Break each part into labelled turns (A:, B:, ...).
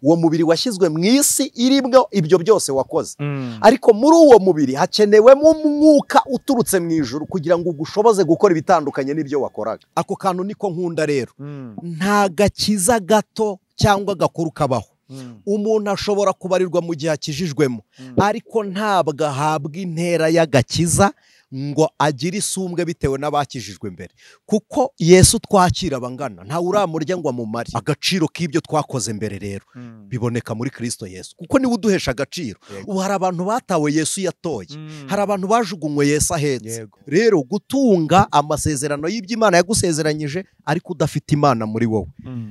A: Uwo mubiri washyizwe mu isi iribwo ibyo byose wakoze. Ariko muri uwo mubiri hakenewemo umwuka uturutse mu ijuru kugira ngo ugushoboze gukora ibitandukanye n'ibyo wakoraga. Ako kantu niko nkunda rero. Nta gakiza gato cyangwa gakuru kabaho. Umuntu ashobora kubarirwa mu gihe akijijwemo, ariko ntabwo ahabwa intera y'agakiza ngo agire isumbwe bitewe n'abakijijwe mbere. Kuko Yesu twakira abangana, ntawe uramurya ngo amumare. Agaciro k'ibyo twakoze mbere rero biboneka muri Kristo Yesu, kuko niwe uduhesha agaciro. Ubu hari abantu batawe Yesu yatoye, hari abantu bajugunywe Yesu ahetse. Rero gutunga amasezerano y'ibyo Imana yagusezeranyije ariko udafite Imana muri wowe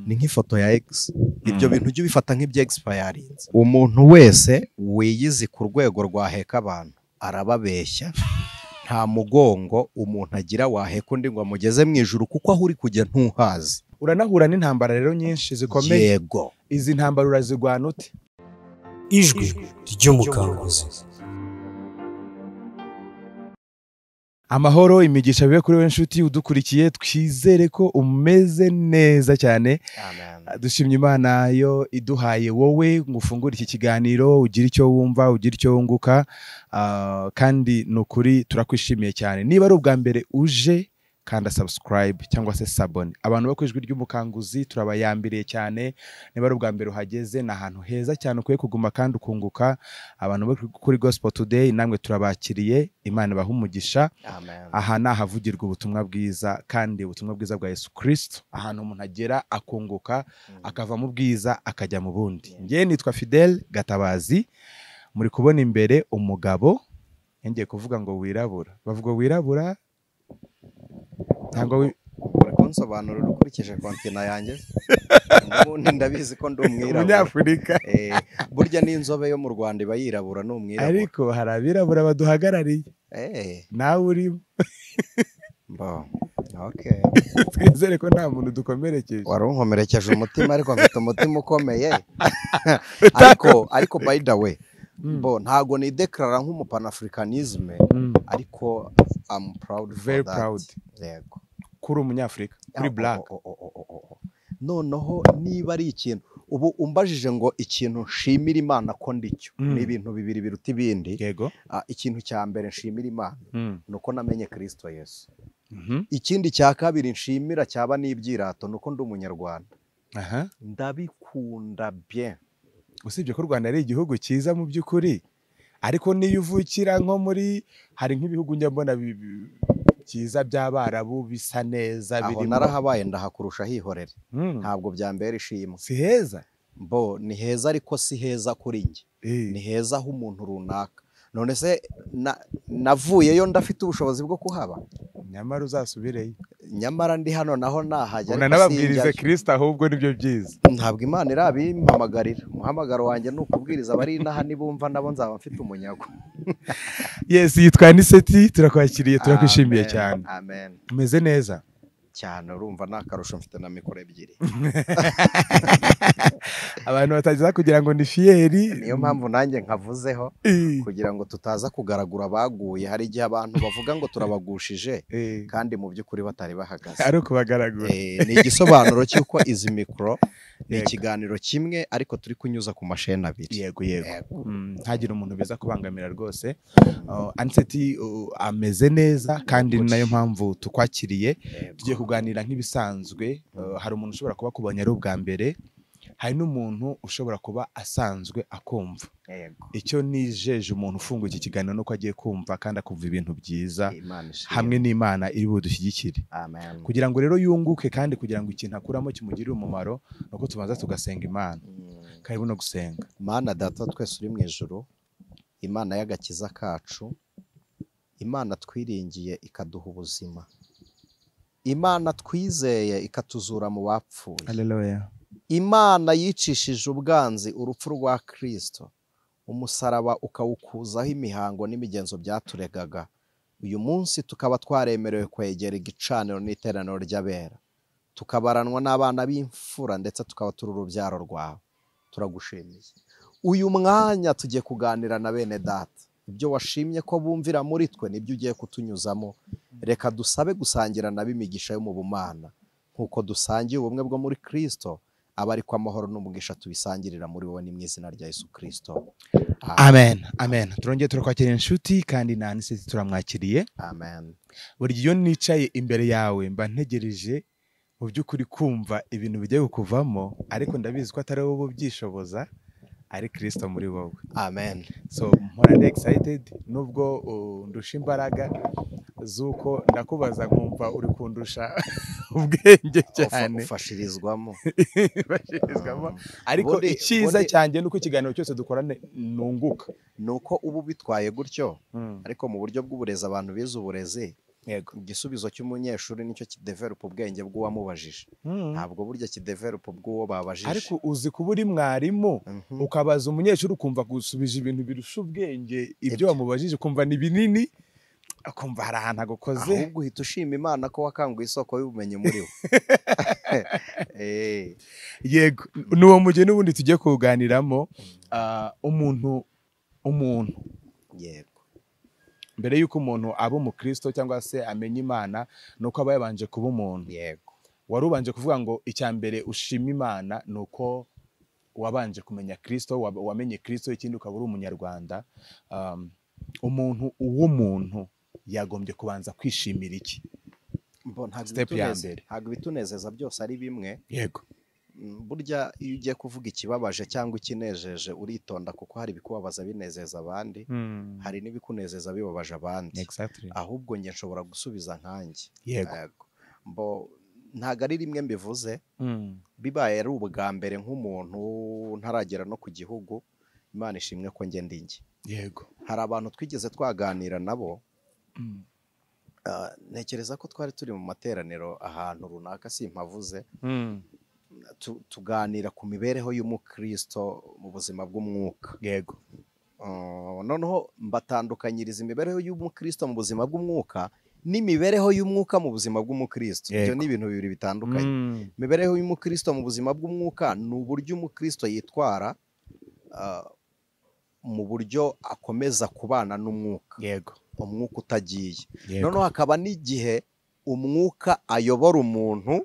A: ni nk'ifoto ya ex. Ibyo bintu ujye ubifata nk'ibyo expirinze. Umuntu wese wiyizi ku rwego rwaheka abantu arababeshya. Nta mugongo umuntu agira waheka undi ngo amugeze mu ijuru, kuko aho uri kujya ntuhazi.
B: Uranahura n'intambara rero nyinshi zikomeye.
A: Yego.
B: Izi ntambara urazirwana ute?
C: Ijwi ry'umukanguzi.
B: Amahoro, imigisha bibe kuri we nshuti udukurikiye, twizere ko umeze neza cyane.
A: Amen.
B: Dushimye Imana yo iduhaye wowe ngo ufungure iki kiganiro, ugire icyo wumva, ugire icyo wunguka, kandi nukuri turakwishimiye cyane. Niba ari ubwa mbere uje, kanda subscribe cyangwa se sabone. Abantu bo ku Ijwi ry'Umukanguzi turabayambiriye cyane. Niba ari ubwa mbere uhageze, ni ahantu heza cyane ukwiye kuguma kandi ukunguka. Abantu bo kuri Gospel Today namwe turabakiriye, Imana ibahe umugisha.
A: Amen.
B: Aha ni ahavugirwa ubutumwa bwiza, kandi ubutumwa bwiza bwa Yesu Kristo, ahantu umuntu agera akunguka, akava mu bwiza akajya mu bundi. Njye nitwa Fidel Gatabazi, muri kubona imbere umugabo, ngiye kuvuga ngo wirabura. Bavuga wirabura ntabwo
A: uri kunsobanurira ukurikije kontina yanjye. Ubundi ndabizi ko ndi umwirabura.
B: Umunyafurika.
A: Burya n'inzobe yo mu Rwanda iba yirabura, ni umwirabura.
B: Ariko hari abirabura baduhagarariye. Nawe urimo.
A: Okay.
B: Twizere ko nta muntu dukomerekeje.
A: Wari unkomerekeje umutima, ariko mfite umutima ukomeye. Ariko by the way, bo ntago ni declara nk'umupanafricanisme, ariko I'm proud for
B: very
A: that.
B: Proud.
A: Yego.
B: Kuri umunyafrika, kuri black.
A: Noneho niba ari ikintu ubu umbajije ngo ikintu nshimira Imana ko ndicyo, ni ibintu bibiri biruta ibindi.
B: Yego.
A: Ikintu cya mbere nshimira Imana nuko namenye Kristo Yesu. Ikindi cya kabiri nshimira cyaba n'ibyirato nuko ndi umunyarwanda. Ndabikunda bien.
B: Usibye ko Rwanda ari igihugu cyiza mu by'ukuri, ariko niyo uvukira nko muri, hari nk'ibihugu njya mbona byiza by'abarabu bisa neza
A: birimo. Aho narahabaye ndahakurusha hihorere. Ntabwo byambera ishimwe.
B: Si heza?
A: Bo ni heza, ariko si heza kuri njye. Ni heza aho umuntu runaka. None se navuyeyo ndafite ubushobozi bwo kuhaba?
B: Nyamara uzasubireyo.
A: Nyamara ndi hano naho nahajya,
B: ariko unanababwirize Kristo ahubwo nibyo byiza.
A: Ntabwo Imana irabimpamagarira. Umuhamagaro wanjye ni ukubwiriza abari inaha, nibumva nabo nzaba mfite umunyago.
B: Yes, yitwa Anicet, turakwakiriye, turakwishimiye cyane.
A: Amen.
B: Umeze neza
A: cyane, urumva nta karusho mfite na mikoro ebyiri.
B: Abantu batagiza kugira ngo ni fiyeri,
A: niyo mpamvu nanjye nkavuzeho kugira ngo tutaza kugaragura abaguye. Hari igihe abantu bavuga ngo turabagushije kandi mu by'ukuri batari bahagaze,
B: ari ukubagaragura.
A: Ni igisobanuro cy'uko izi mikoro ni ikiganiro kimwe ariko turi kunyuza ku masheni abiri.
B: Yego yego. Ntagire umuntu biza kubangamira rwose. Anicet ameze neza kandi ni nayo mpamvu tukwakiriye. Tugiye kuganira nk'ibisanzwe. Hari umuntu ushobora kuba akubonye ari ubwa mbere, hari n'umuntu ushobora kuba asanzwe akumva. Icyo nijeje umuntu ufunguye iki kiganiro nuko agiye kumva kandi akumva ibintu byiza hamwe n'Imana iri budushyigikire.
A: Amen.
B: Kugira ngo rero yunguke kandi kugira ngo ikintu akuramo kimugirire umumaro, nuko tubanza tugasenga Imana. Karibu no gusenga.
A: Mana Data twese uri mu ijuru, Imana y'agakiza kacu, Imana twiringiye ikaduha ubuzima, Imana twizeye ikatuzura mu bapfuye.
B: Haleluya.
A: Imana yicishije ubwanzi urupfu rwa Kristo, umusaraba ukawukuzaho imihango n'imigenzo byaturegaga. Uyu munsi tukaba twaremerewe kwegera igicaniro n'iteraniro ry'abera, tukabaranwa n'abana b'imfura ndetse tukaba turi urubyaro rwawe. Turagushimiye. Uyu mwanya tugiye kuganira na bene data, ibyo washimye ko bumvira muri twe nibyo ugiye kutunyuzamo. Reka dusabe gusangira nabo imigisha yo mu bumana, nkuko dusangiye ubumwe bwo muri Kristo. Aba ariko amahoro n'umugisha tubisangirira muri wowe, ni mu izina rya Yesu Kristo.
B: Amen, amen. Turongeye turakwakira inshuti kandi na Anicet turamwakiriye.
A: Amen.
B: Buri gihe iyo nicaye imbere yawe mba ntegereje mu by'ukuri kumva ibintu bigiye kukuvamo, ariko ndabizi ko atari wowe ubyishoboza, ari Kristo muri wowe.
A: Amen.
B: So mpora ndi excited nubwo ndusha imbaraga z'uko ndakubaza nkumva uri kundusha ubwenge cyane.
A: Ufashirizwamo.
B: Ufashirizwamo. Ariko icyiza cyanjye nuko ikiganiro cyose dukorane nunguka.
A: Nuko ubu bitwaye gutyo, ariko mu buryo bw'uburezi abantu bize uburezi,
B: yego,
A: igisubizo cy'umunyeshuri nicyo kidevelop ubwenge bw'uwamubajije. Ntabwo burya kidevelop bw'uwo babajije.
B: Ariko uzi kuba uri mwarimu ukabaza umunyeshuri ukumva gusubije ibintu birusha ubwenge ibyo wamubajije, ukumva ni binini, akumva hari ahantu agukoze.
A: Ahubwo uhita ushima Imana ko wakanguye isoko y'ubumenyi muri we.
B: Yego, n'uwo mugeni n'ubundi tugiye kuganiramo, umuntu
A: yego,
B: mbere yuko umuntu aba umukristo cyangwa se amenya Imana nuko aba yabanje kuba umuntu.
A: Yego,
B: wari ubanje kuvuga ngo icya mbere ushima Imana nuko wabanje kumenya Kristo, wamenye Kristo, ikindi ukaba uri umunyarwanda. Umuntu uw'umuntu yagombye kubanza kwishimira iki? Step ya mbere.
A: Ntabwo ibitunezeza byose ari bimwe.
B: Yego.
A: Burya iyo ugiye kuvuga ikibabaje cyangwa ikinejeje uritonda, kuko hari ibikubabaza binezeza abandi, hari n'ibikunezeza bibabaje abandi.
B: Exactly.
A: Ahubwo njye nshobora gusubiza nkanjye.
B: Yego.
A: Ntabwo ari rimwe mbivuze, bibaye ari ubwa mbere nk'umuntu ntaragera no ku gihugu, Imana ishimwe ko njye ndi njye.
B: Yego.
A: Hari abantu twigeze twaganira nabo, ntekereza ko twari turi mu materaniro ahantu runaka simpavuze, tuganira ku mibereho y'umukristo mu buzima bw'umwuka.
B: Yego.
A: Noneho mbatandukanyiriza imibereho y'umukristo mu buzima bw'umwuka n'imibereho y'umwuka mu buzima bw'umukristo. Ibyo ni ibintu bibiri bitandukanye. Imibereho y'umukristo mu buzima bw'umwuka ni uburyo umukristo yitwara mu buryo akomeza kubana n'umwuka.
B: Yego.
A: Umwuka utagiye. Noneho hakaba n'igihe umwuka ayobora umuntu,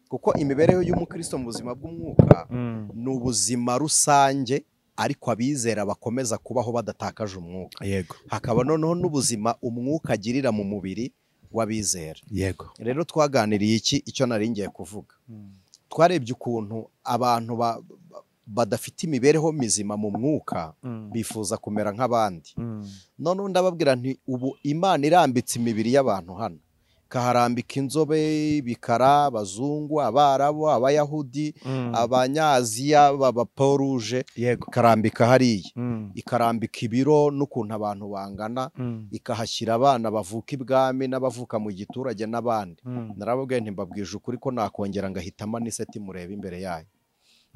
A: kuko imibereho y'umukristo mu buzima bw'umwuka ni ubuzima rusange, ariko abizera bakomeza kubaho badatakaje umwuka.
B: Yego.
A: Hakaba noneho n'ubuzima umwuka agirira mu mubiri w'abizera.
B: Yego.
A: Rero twaganiriye iki icyo nari ngiye kuvuga. Twarebye ukuntu abantu badafite imibereho mizima mu mwuka bifuza kumera nk'abandi. Noneho ndababwira nti ubu Imana irambitse imibiri y'abantu hano, kaharambika inzobe, ibikara, abazungu, abarabu, abayahudi, abanyaziya, abaporuje, ikarambika hariya, ikarambika ibiro n'ukuntu abantu bangana, ikahashyira abana bavuka ibwami n'abavuka mu giturage n'abandi. Narababwiye nti mbabwije ukuri ko nakongera ngahitamo Anicet mureba imbere yayo,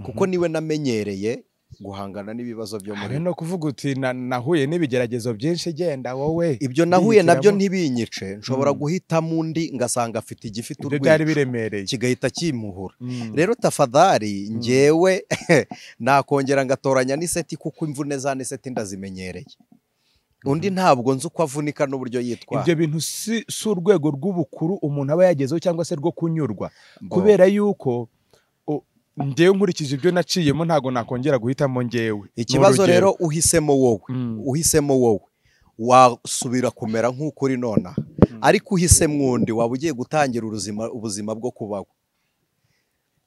A: kuko niwe namenyereye guhangana n'ibibazo byo muri.
B: No kuvuga uti nahuye n'ibigeragezo byinshi, genda wowe
A: ibyo nahuye nabyo ntibinyice, nshobora guhitamo undi ngasanga afite igifite urwego
B: byari biremereye
A: kigahita kimuhura. Rero tafadhali njyewe nakongera ngatoranya Anicet, kuko imvune za Anicet ndazimenyereye. Undi ntabwo nzi uko avunika n'uburyo yitwara.
B: Ibyo bintu si urwego rw'ubukuru umuntu aba yagezeho cyangwa se rwo kunyurwa, kubera yuko ngewe nkurikije ibyo naciyemo ntago nakongera guhitamo ngewe.
A: Ikibazo rero uhisemo wowe, uhisemo wowe wasubira kumera nk'uko uri nona, ariko uhisemo undi waba ugiye gutangira ubuzima bwo kubaho.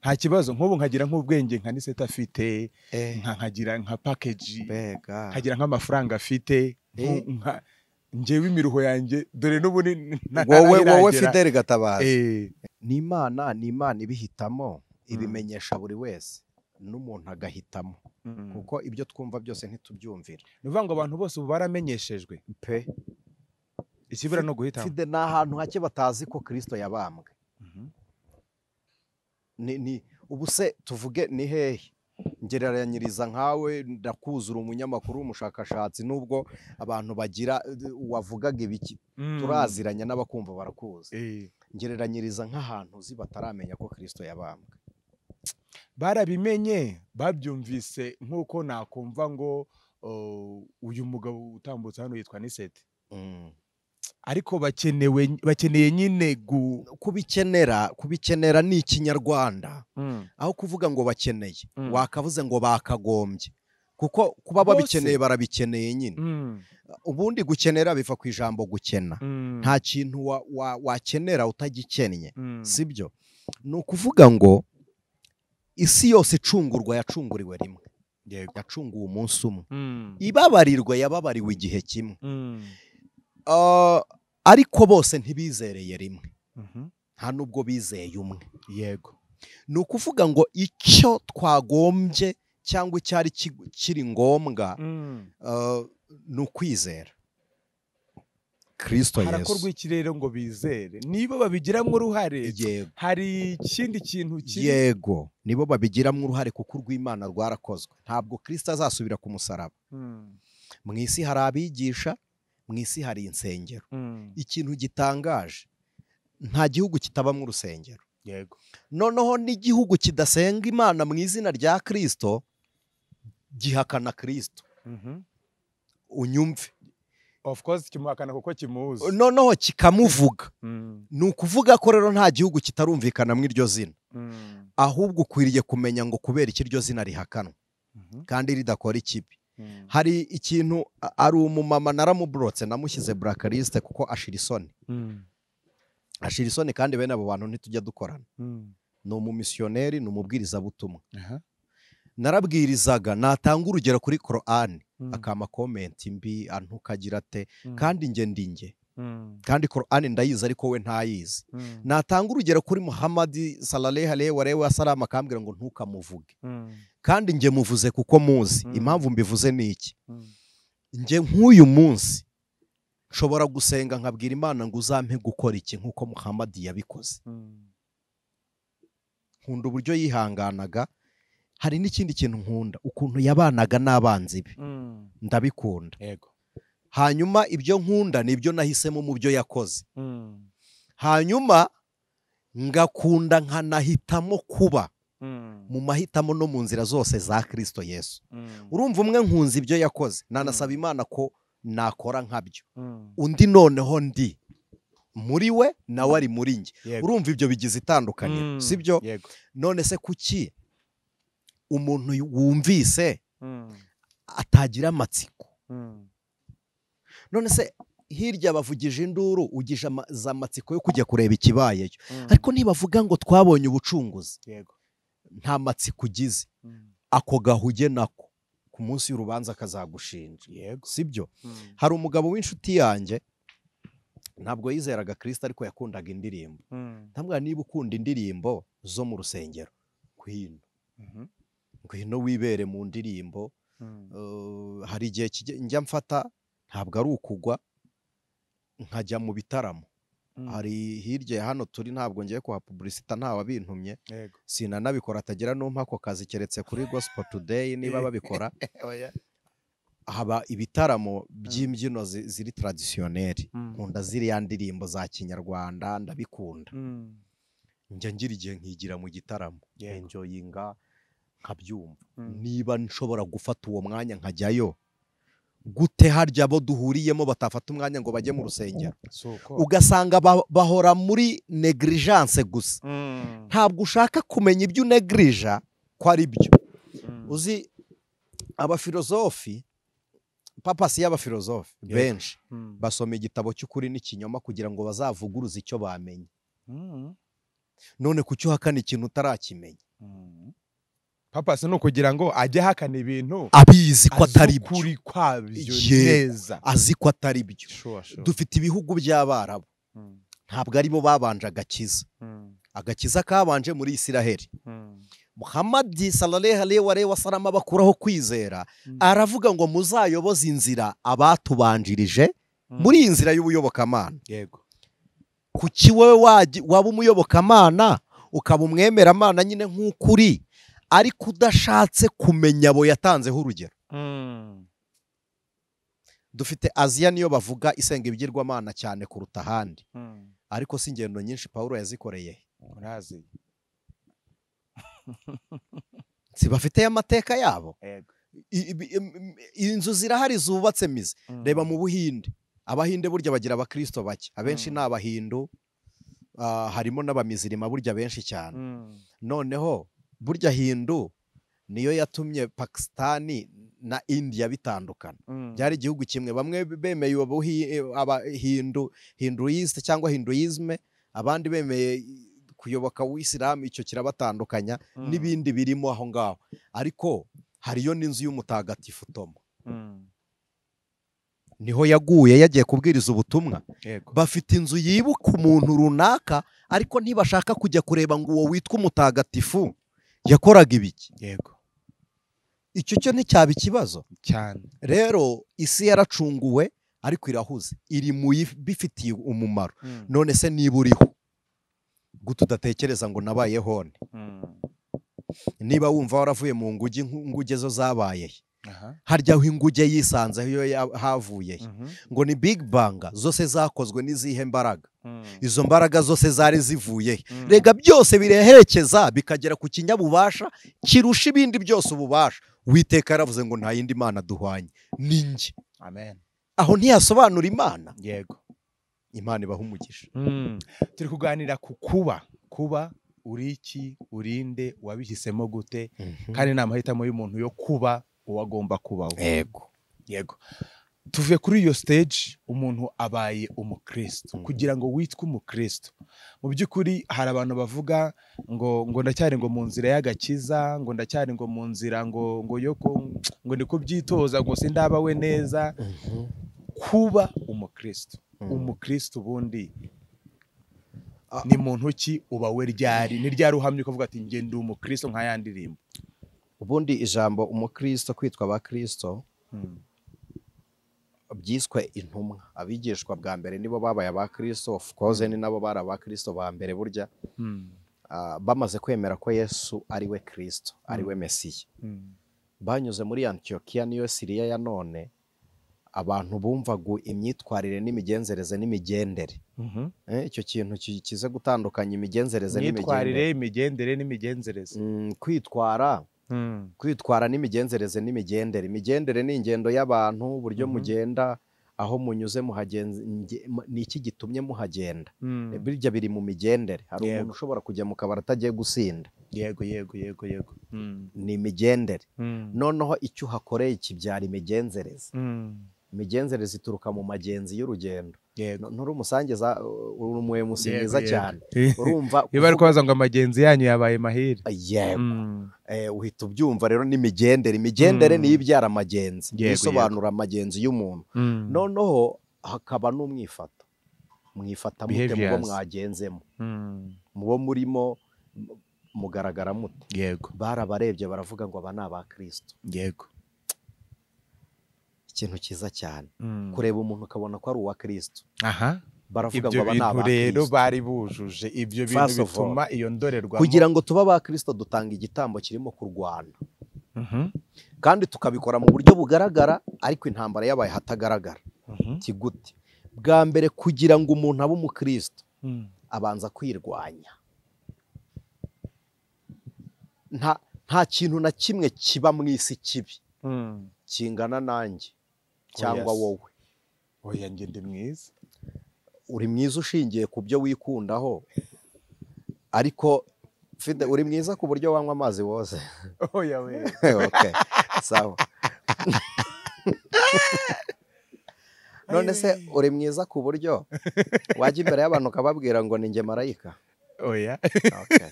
B: Nta kibazo, nk'ubu nkagira nk'ubwenge nka Anicet afite, nkagira nka package, nkagira nk'amafaranga afite, ngewe imiruho yanjye dore n'ubu
A: wowe Fidel Gatabazi. Ni Imana, ni Imana ibihitamo, ibimenyesha buri wese n'umuntu agahitamo, kuko ibyo twumva byose ntitubyumvira.
B: Ni ukuvuga ngo abantu bose ubu baramenyeshejwe
A: pe,
B: ikibura no guhitamo.
A: Fide ni ahantu hake batazi ko Kristo yabambwe. Ni ubu se tuvuge ni hehe? Ngereranyiriza nkawe, ndakuzura umunyamakuru umushakashatsi, nubwo abantu bagira wavugaga ibiki turaziranya n'abakumva barakuzi. Ngereranyiriza nk'ahantu uzi bataramenya ko Kristo yabambwe.
B: Barabimenye, babyumvise nk'uko nakumva ngo uyu mugabo utambutse hano yitwa Anicet. Ariko bakeneye nyine
A: kubikenera ni ikinyarwanda. Aho kuvuga ngo bakeneye wakavuze ngo bakagombye, kuko kuba babikeneye barabikeneye nyine. Ubundi gukenera biva ku ijambo gukena. Nta kintu wakenera utagikennye, sibyo? Ni ukuvuga ngo isi yose icungurwa yacunguriwe rimwe, yacunguwe umunsi umwe, ibabarirwa yababariwe igihe kimwe. Ariko bose ntibizereye rimwe, nta nubwo bizeye umwe.
B: Yego.
A: Ni ukuvuga ngo icyo twagombye cyangwa icyari kiri ngombwa ni ukwizera Kristo Yesu.
B: Harakorwa iki rero ngo bizere? Nibo babigiramo uruhare? Hari ikindi kintu kiri?
A: Yego, nibo babigiramo uruhare kuko urw'Imana rwarakozwe. Ntabwo Kristo azasubira ku musaraba. Mu isi hari abigisha, mu isi hari insengero. Ikintu gitangaje, nta gihugu kitabamo urusengero.
B: Yego.
A: Noneho n'igihugu kidasenga Imana mu izina rya Kristo gihakana Kristo. Unyumve.
B: Of course kimuhakana kuko kimuzi.
A: Noneho kikamuvuga. Ni ukuvuga ko rero nta gihugu kitarumvikana mu iryo zina. Ahubwo ukwiriye kumenya ngo kubera iki iryo zina rihakanwa kandi ridakora ikibi. Hari ikintu, ari umumama naramubrotse, namushyize blacklist kuko ashira isoni. Ashira isoni kandi bene abo bantu ntitujya dukorana. Ni umumissioneri, ni umubwirizabutumwa. Narabwirizaga natanga urugero kuri Korani, akama comment mbi antukagira ate, kandi nge ndi nge. Kandi Korani ndayizi ariko we ntayizi. Natanga urugero kuri Muhammad sallallahu alaihi wa sallam akambwira ngo ntukamuvuge. Kandi nge muvuze kuko muzi. Impamvu mbivuze ni iki? Nge nk'uyu munsi nshobora gusenga nkabwira Imana ngo uzampe gukora iki nkuko Muhammad yabikoze. Nkunda uburyo yihanganaga. Hari n'ikindi kintu nkunda, ukuntu yabanaga n'abanzi be. Ndabikunda.
B: Yego.
A: Hanyuma ibyo nkunda nibyo nahisemo mu byo yakoze. Hanyuma ngakunda nkanahitamo kuba mu mahitamo no mu nzira zose za Kristo Yesu. Urumva umwe nkunze ibyo yakoze, nanasaba Imana ko nakora nkabyo. Undi noneho ndi muri we nawe ari muri njye. Urumva ibyo bigize itandukaniro, sibyo? None se kuki umuntu wumvise atagira amatsiko? None se hirya bavugije induru ugije za matsiko yo kujya kureba ikibayeyo, ariko ntibavuga ngo twabonye ubucunguzi. Nta matsiko ugize, ako gahuge nako ku munsi y'urubanza kazagushinja, sibyo? Hari umugabo w'inshuti yanjye ntabwo yizeraga Kristo ariko yakundaga indirimbo. Ntabwo niba ukunda indirimbo zo mu rusengero, ngwino ngwino wibere mu ndirimbo. Hari igihe njya mfata, ntabwo ari ukugwa, nkajya mu bitaramo. Hari hirya hano turi, ntabwo ngiye kuha publicita ntawe abintumye, sinanabikora atagira numpa ako kazi keretse kuri Gospel Today niba babikora. Haba ibitaramo by'imbyino ziri traditionnel, nkunda ziriya ndirimbo za kinyarwanda ndabikunda. Njya ngira igihe nkigira mu gitaramo, enjoyinga nkabyumva. Niba nshobora gufata uwo mwanya nkajyayo, gute harya abo duhuriyemo batafata umwanya ngo bajye mu rusengero? Ugasanga bahora muri negligence gusa. Ntabwo ushaka kumenya ibyo unegrija ko ari byo. Uzi abafilozofi, papasi y'abafilozofi benshi basoma igitabo cy'ukuri n'ikinyoma kugira ngo bazavuguruze icyo bamenye. None kuki uhakana ikintu utarakimenya?
B: Papasi no kugira ngo ajye hakana ibintu
A: abizi ko atari byo, azi ko atari byo. Dufite ibihugu by'Abarabu, ntabwo aribo babanje agakiza. Agakiza kabanje muri Isiraheli. Muhammad sallallahu alaihi wa sallam bakuraho kwizera, aravuga ngo muzayoboze inzira abatubanjirije muri iyi nzira y'ubuyobokamana.
B: Yego.
A: Kuki wowe waba umuyobokamana ukaba umwemeramana nyine nk'ukuri, ariko udashatse kumenya abo yatanzeho urugero? Dufite Aziya niyo bavuga isenga ibigirwamana cyane kuruta ahandi, ariko si ingendo nyinshi Paulo yazikoreye. Si bafite amateka yabo? Inzu zirahari zubatse mizi. Reba mu Buhinde, Abahinde burya bagira abakristo bake, abenshi ni abahindu, harimo n'abamizirima burya benshi cyane. Noneho burya Hindu niyo yatumye Pakistani na India bitandukana. Byari igihugu kimwe, bamwe bemeye abahindu Hinduist cyangwa Hinduisme, abandi bemeye kuyoboka Uwisilamu, icyo kirabatandukanya n'ibindi birimo aho ngaho. Ariko hariyo n'inzu y'umutagatifu Toma, niho yaguye yagiye kubwiriza ubutumwa. Bafite inzu yibuka umuntu runaka, ariko ntibashaka kujya kureba ngo uwo witwa umutagatifu yakoraga ibiki.
B: Yego.
A: Icyo cyo nticyaba ikibazo
B: cyane.
A: Rero isi yaracunguwe ariko irahuze, iri mu bifitiye umumaro. None se niba uriho gute udatekereza ngo nabayeho nte? Niba wumva waravuye mu nguge, inguge zo zabaye harya aho inguge yisanze yo havuye ngo ni Big Bang, zose zakozwe n'izihe mbaraga? Izo mbaraga zose zari zivuye. Rega byose bireherekeza bikagera ku kinyabubasha kirusha ibindi byose ububasha. Uwiteka yaravuze ngo nta yindi mana duhwanye ni njye.
B: Amen.
A: Aho ntiyasobanura Imana.
B: Yego.
A: Imana ibaha umugisha.
B: Turi kuganira ku kuba uri iki, urinde, wabihisemo gute, kandi ni amahitamo y'umuntu yo kuba uwagomba kubaho.
A: Yego.
B: Yego. Tuve kuri iyo stage, umuntu abaye umukristo. Kugira ngo witwe umukristo, mu by'ukuri hari abantu bavuga ngo ndacyari ngo mu nzira y'agakiza, ngo ndacyari ngo mu nzira ngo yo ngo ndi kubyitoza ngo sindaba we neza. Kuba umukristo, umukristo ubundi ni muntu ki, uba we ryari, ni ryari uhamye ukavuga ati nge ndi umukristo nka ya ndirimbo?
A: Ubundi ijambo umukristo, kwitwa abakristo, byiswe intumwa. Abigishwa bwa mbere nibo babaye abakristo, of course ni nabo bari abakristo ba mbere burya. Bamaze kwemera ko Yesu ari we Kristo, ari we Mesiya. Banyuze muri Antiokiya niyo Siriya ya none, abantu bumvaga imyitwarire n'imigenzereze n'imigendere. Icyo kintu kize gutandukanya imigenzereze
B: n'imigendere, imigendere n'imigenzereze.
A: Kwitwara n'imigenzereze n'imigendere. Imigendere ni ingendo y'abantu, uburyo mugenda, aho munyuze muhagenze, ni iki gitumye muhagenda. Birya biri mu migendere. Hari umuntu ushobora kujya mu kabari atagiye gusinda.
B: Yego yego yego yego.
A: Ni imigendere. Noneho icyo uhakoreye kibyara imigenzereze. Imigenzereze ituruka mu magenzi y'urugendo. Nturi umusangiza, uri umuhemusi mwiza cyane. Urumva
B: iyo bari kubaza ngo amagenzi yanyu yabaye mahire.
A: Yego. Uhita ubyumva rero n'imigendere. Imigendere niyo ibyara amagenzi, isobanura amagenzi y'umuntu. Noneho hakaba n'umwifato. Mwifata mute mubo mwagenzemo, mubo murimo mugaragara mute.
B: Yego.
A: Barabarebye baravuga ngo aba ni abakristo.
B: Yego.
A: Ikintu cyiza cyane kureba umuntu ukabona ko ari uwa Kristo.
B: Aha.
A: Baravuga ngo aba ni abakristo.
B: Rero bari bujuje ibyo bintu bituma iyo ndorerwamo.
A: Kugira ngo tuba abakristo dutanga igitambo kirimo kurwana. Kandi tukabikora mu buryo bugaragara, ariko intambara yabaye hatagaragara. Kigute? Bwa mbere kugira ngo umuntu abe umukristo abanza kwirwanya. Nta kintu na kimwe kiba mu isi kibi kingana nanjye cyangwa wowe.
B: Oya nge ndi mwiza.
A: Uri mwiza ushingiye ku byo wikundaho, ariko uri mwiza ku buryo wanywa amazi wose.
B: Oya we.
A: Okay. Sawa. None se uri mwiza ku buryo wajya imbere y'abantu ukababwira ngo ni nge marayika?
B: Oya.
A: Okay.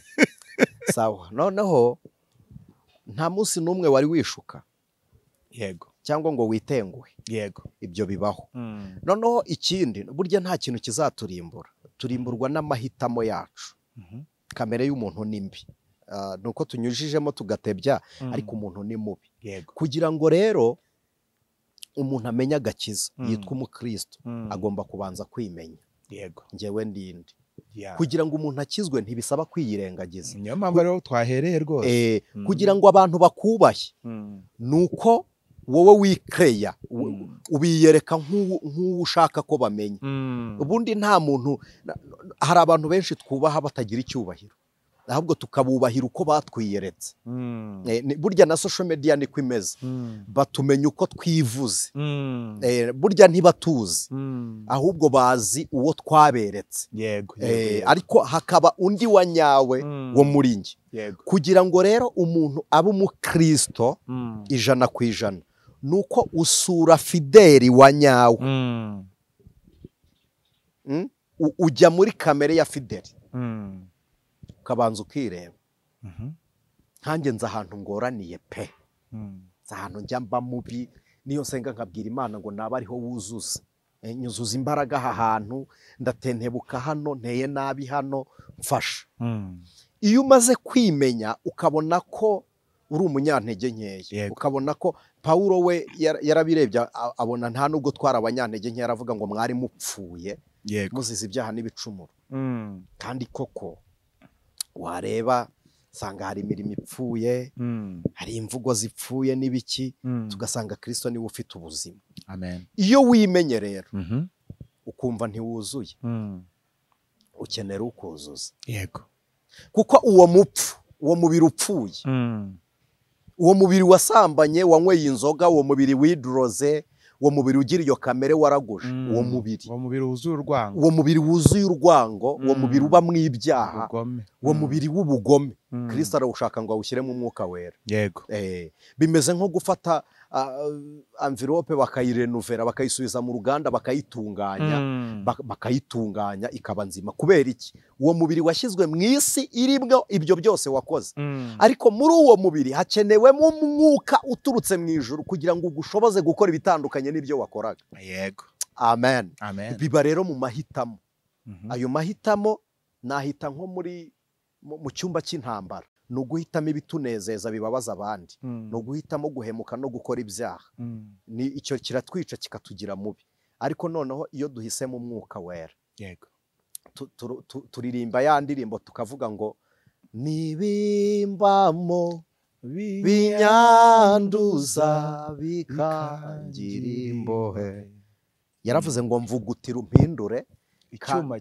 A: Sawa. Noneho nta munsi n'umwe wari wishuka.
B: Yego.
A: Cyangwa ngo witenguhe.
B: Yego.
A: Ibyo bibaho. Noneho ikindi, burya nta kintu kizaturimbura. Turimburwa n'amahitamo yacu. Kamere y'umuntu ni mbi. Nuko tunyujijemo tugatebya, ariko umuntu ni mubi.
B: Yego.
A: Kugira ngo rero umuntu amenye agakiza yitwa umukristo, agomba kubanza kwimenya.
B: Yego.
A: Njyewe ndinde. Kugira ngo umuntu akizwe ntibisaba kwiyirengagiza.
B: Niyo mpamvu rero twahereye rwose.
A: Kugira ngo abantu bakubahe nuko wowe wikeya, ubiyereka nk'uwo ushaka ko bamenya. Ubundi nta muntu, hari abantu benshi twubaha batagira icyubahiro. Ahubwo tukabubahira uko batwiyeretse. Burya na social media niko imeze, batumenya uko twivuze. Burya ntibatuzi, ahubwo bazi uwo twaberetse.
B: Yego.
A: Ariko hakaba undi wa nyawe wo muri njye. Kugira ngo rero umuntu abe umukristo 100%, nuko usura Fideli wa nyawe. Ujya muri kamere ya Fideli, ukabanza ukireba. Nkanjye nza ahantu ngoraniye pe, nza ahantu njya mba mubi, niyo nsenga nkabwira Imana ngo naba ariho wuzuza, nyuzuza imbaraga aha hantu, ndatentebuka hano, nteye nabi hano, mfasha. Iyo umaze kwimenya ukabona ko uri umunyantege nkeya, ukabona ko Pawulo we yarabirebye abona nta nubwo twari abanyantege nkeya, aravuga ngo mwari mupfuye muzize ibyaha n'ibicumuro. Kandi koko wareba sanga hari imirimo ipfuye, hari imvugo zipfuye n'ibiki, tugasanga Kristo niwe ufite ubuzima.
B: Amen.
A: Iyo wimenye rero ukumva ntiwuzuye, ukenera ukuzuza.
B: Yego.
A: Kuko uwo mupfu, uwo mubiri upfuye, uwo mubiri wasambanye, wanyweye inzoga, uwo mubiri widroze, uwo mubiri ugira iyo kamere waraguje, uwo mubiri
B: wuzuye urwango,
A: uwo mubiri wuzuye urwango, uwo mubiri uba mu ibyaha, uwo mubiri w'ubugome, Kristo arawushaka ngo awushyiremo umwuka wera.
B: Yego.
A: Bimeze nko gufata envelope bakayirenuvera, bakayisubiza mu ruganda, bakayitunganya, bakayitunganya ikaba nzima. Kubera iki? Uwo mubiri washyizwe mu isi iribwo ibyo byose wakoze. Ariko muri uwo mubiri hakenewemo umwuka uturutse mu ijuru kugira ngo ugushoboze gukora ibitandukanye n'ibyo wakoraga.
B: Yego.
A: Amen.
B: Amen.
A: Biba rero mu mahitamo. Ayo mahitamo nahita nko muri mu cyumba cy'intambara. Ni uguhitamo ibitunezeza bibabaza abandi, ni uguhitamo guhemuka no gukora ibyaha. Ni icyo kiratwica kikatugira mubi. Ariko noneho iyo duhisemo umwuka wera,
B: yego,
A: turirimba ya ndirimbo tukavuga ngo nibimbamo binyanduza bikangira imbohe. Yaravuze ngo mvugutira umpindure icyuma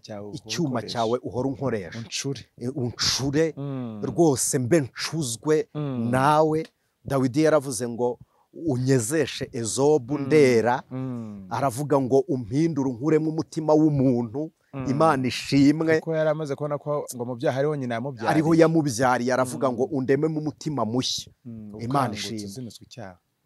A: cyawe uhora unkoresha, uncure rwose mbe ncuzwe nawe. Dawidi yaravuze ngo unyezeshe ezobu ndera, aravuga ngo umpindure unkuremo umutima w'umuntu. Imana ishimwe,
B: kuko yaramaze kubona ko ngo mu byaha ariho nyina yamubyariye,
A: ariho yamubyariye, aravuga ngo undememo umutima mushya. Imana ishimwe.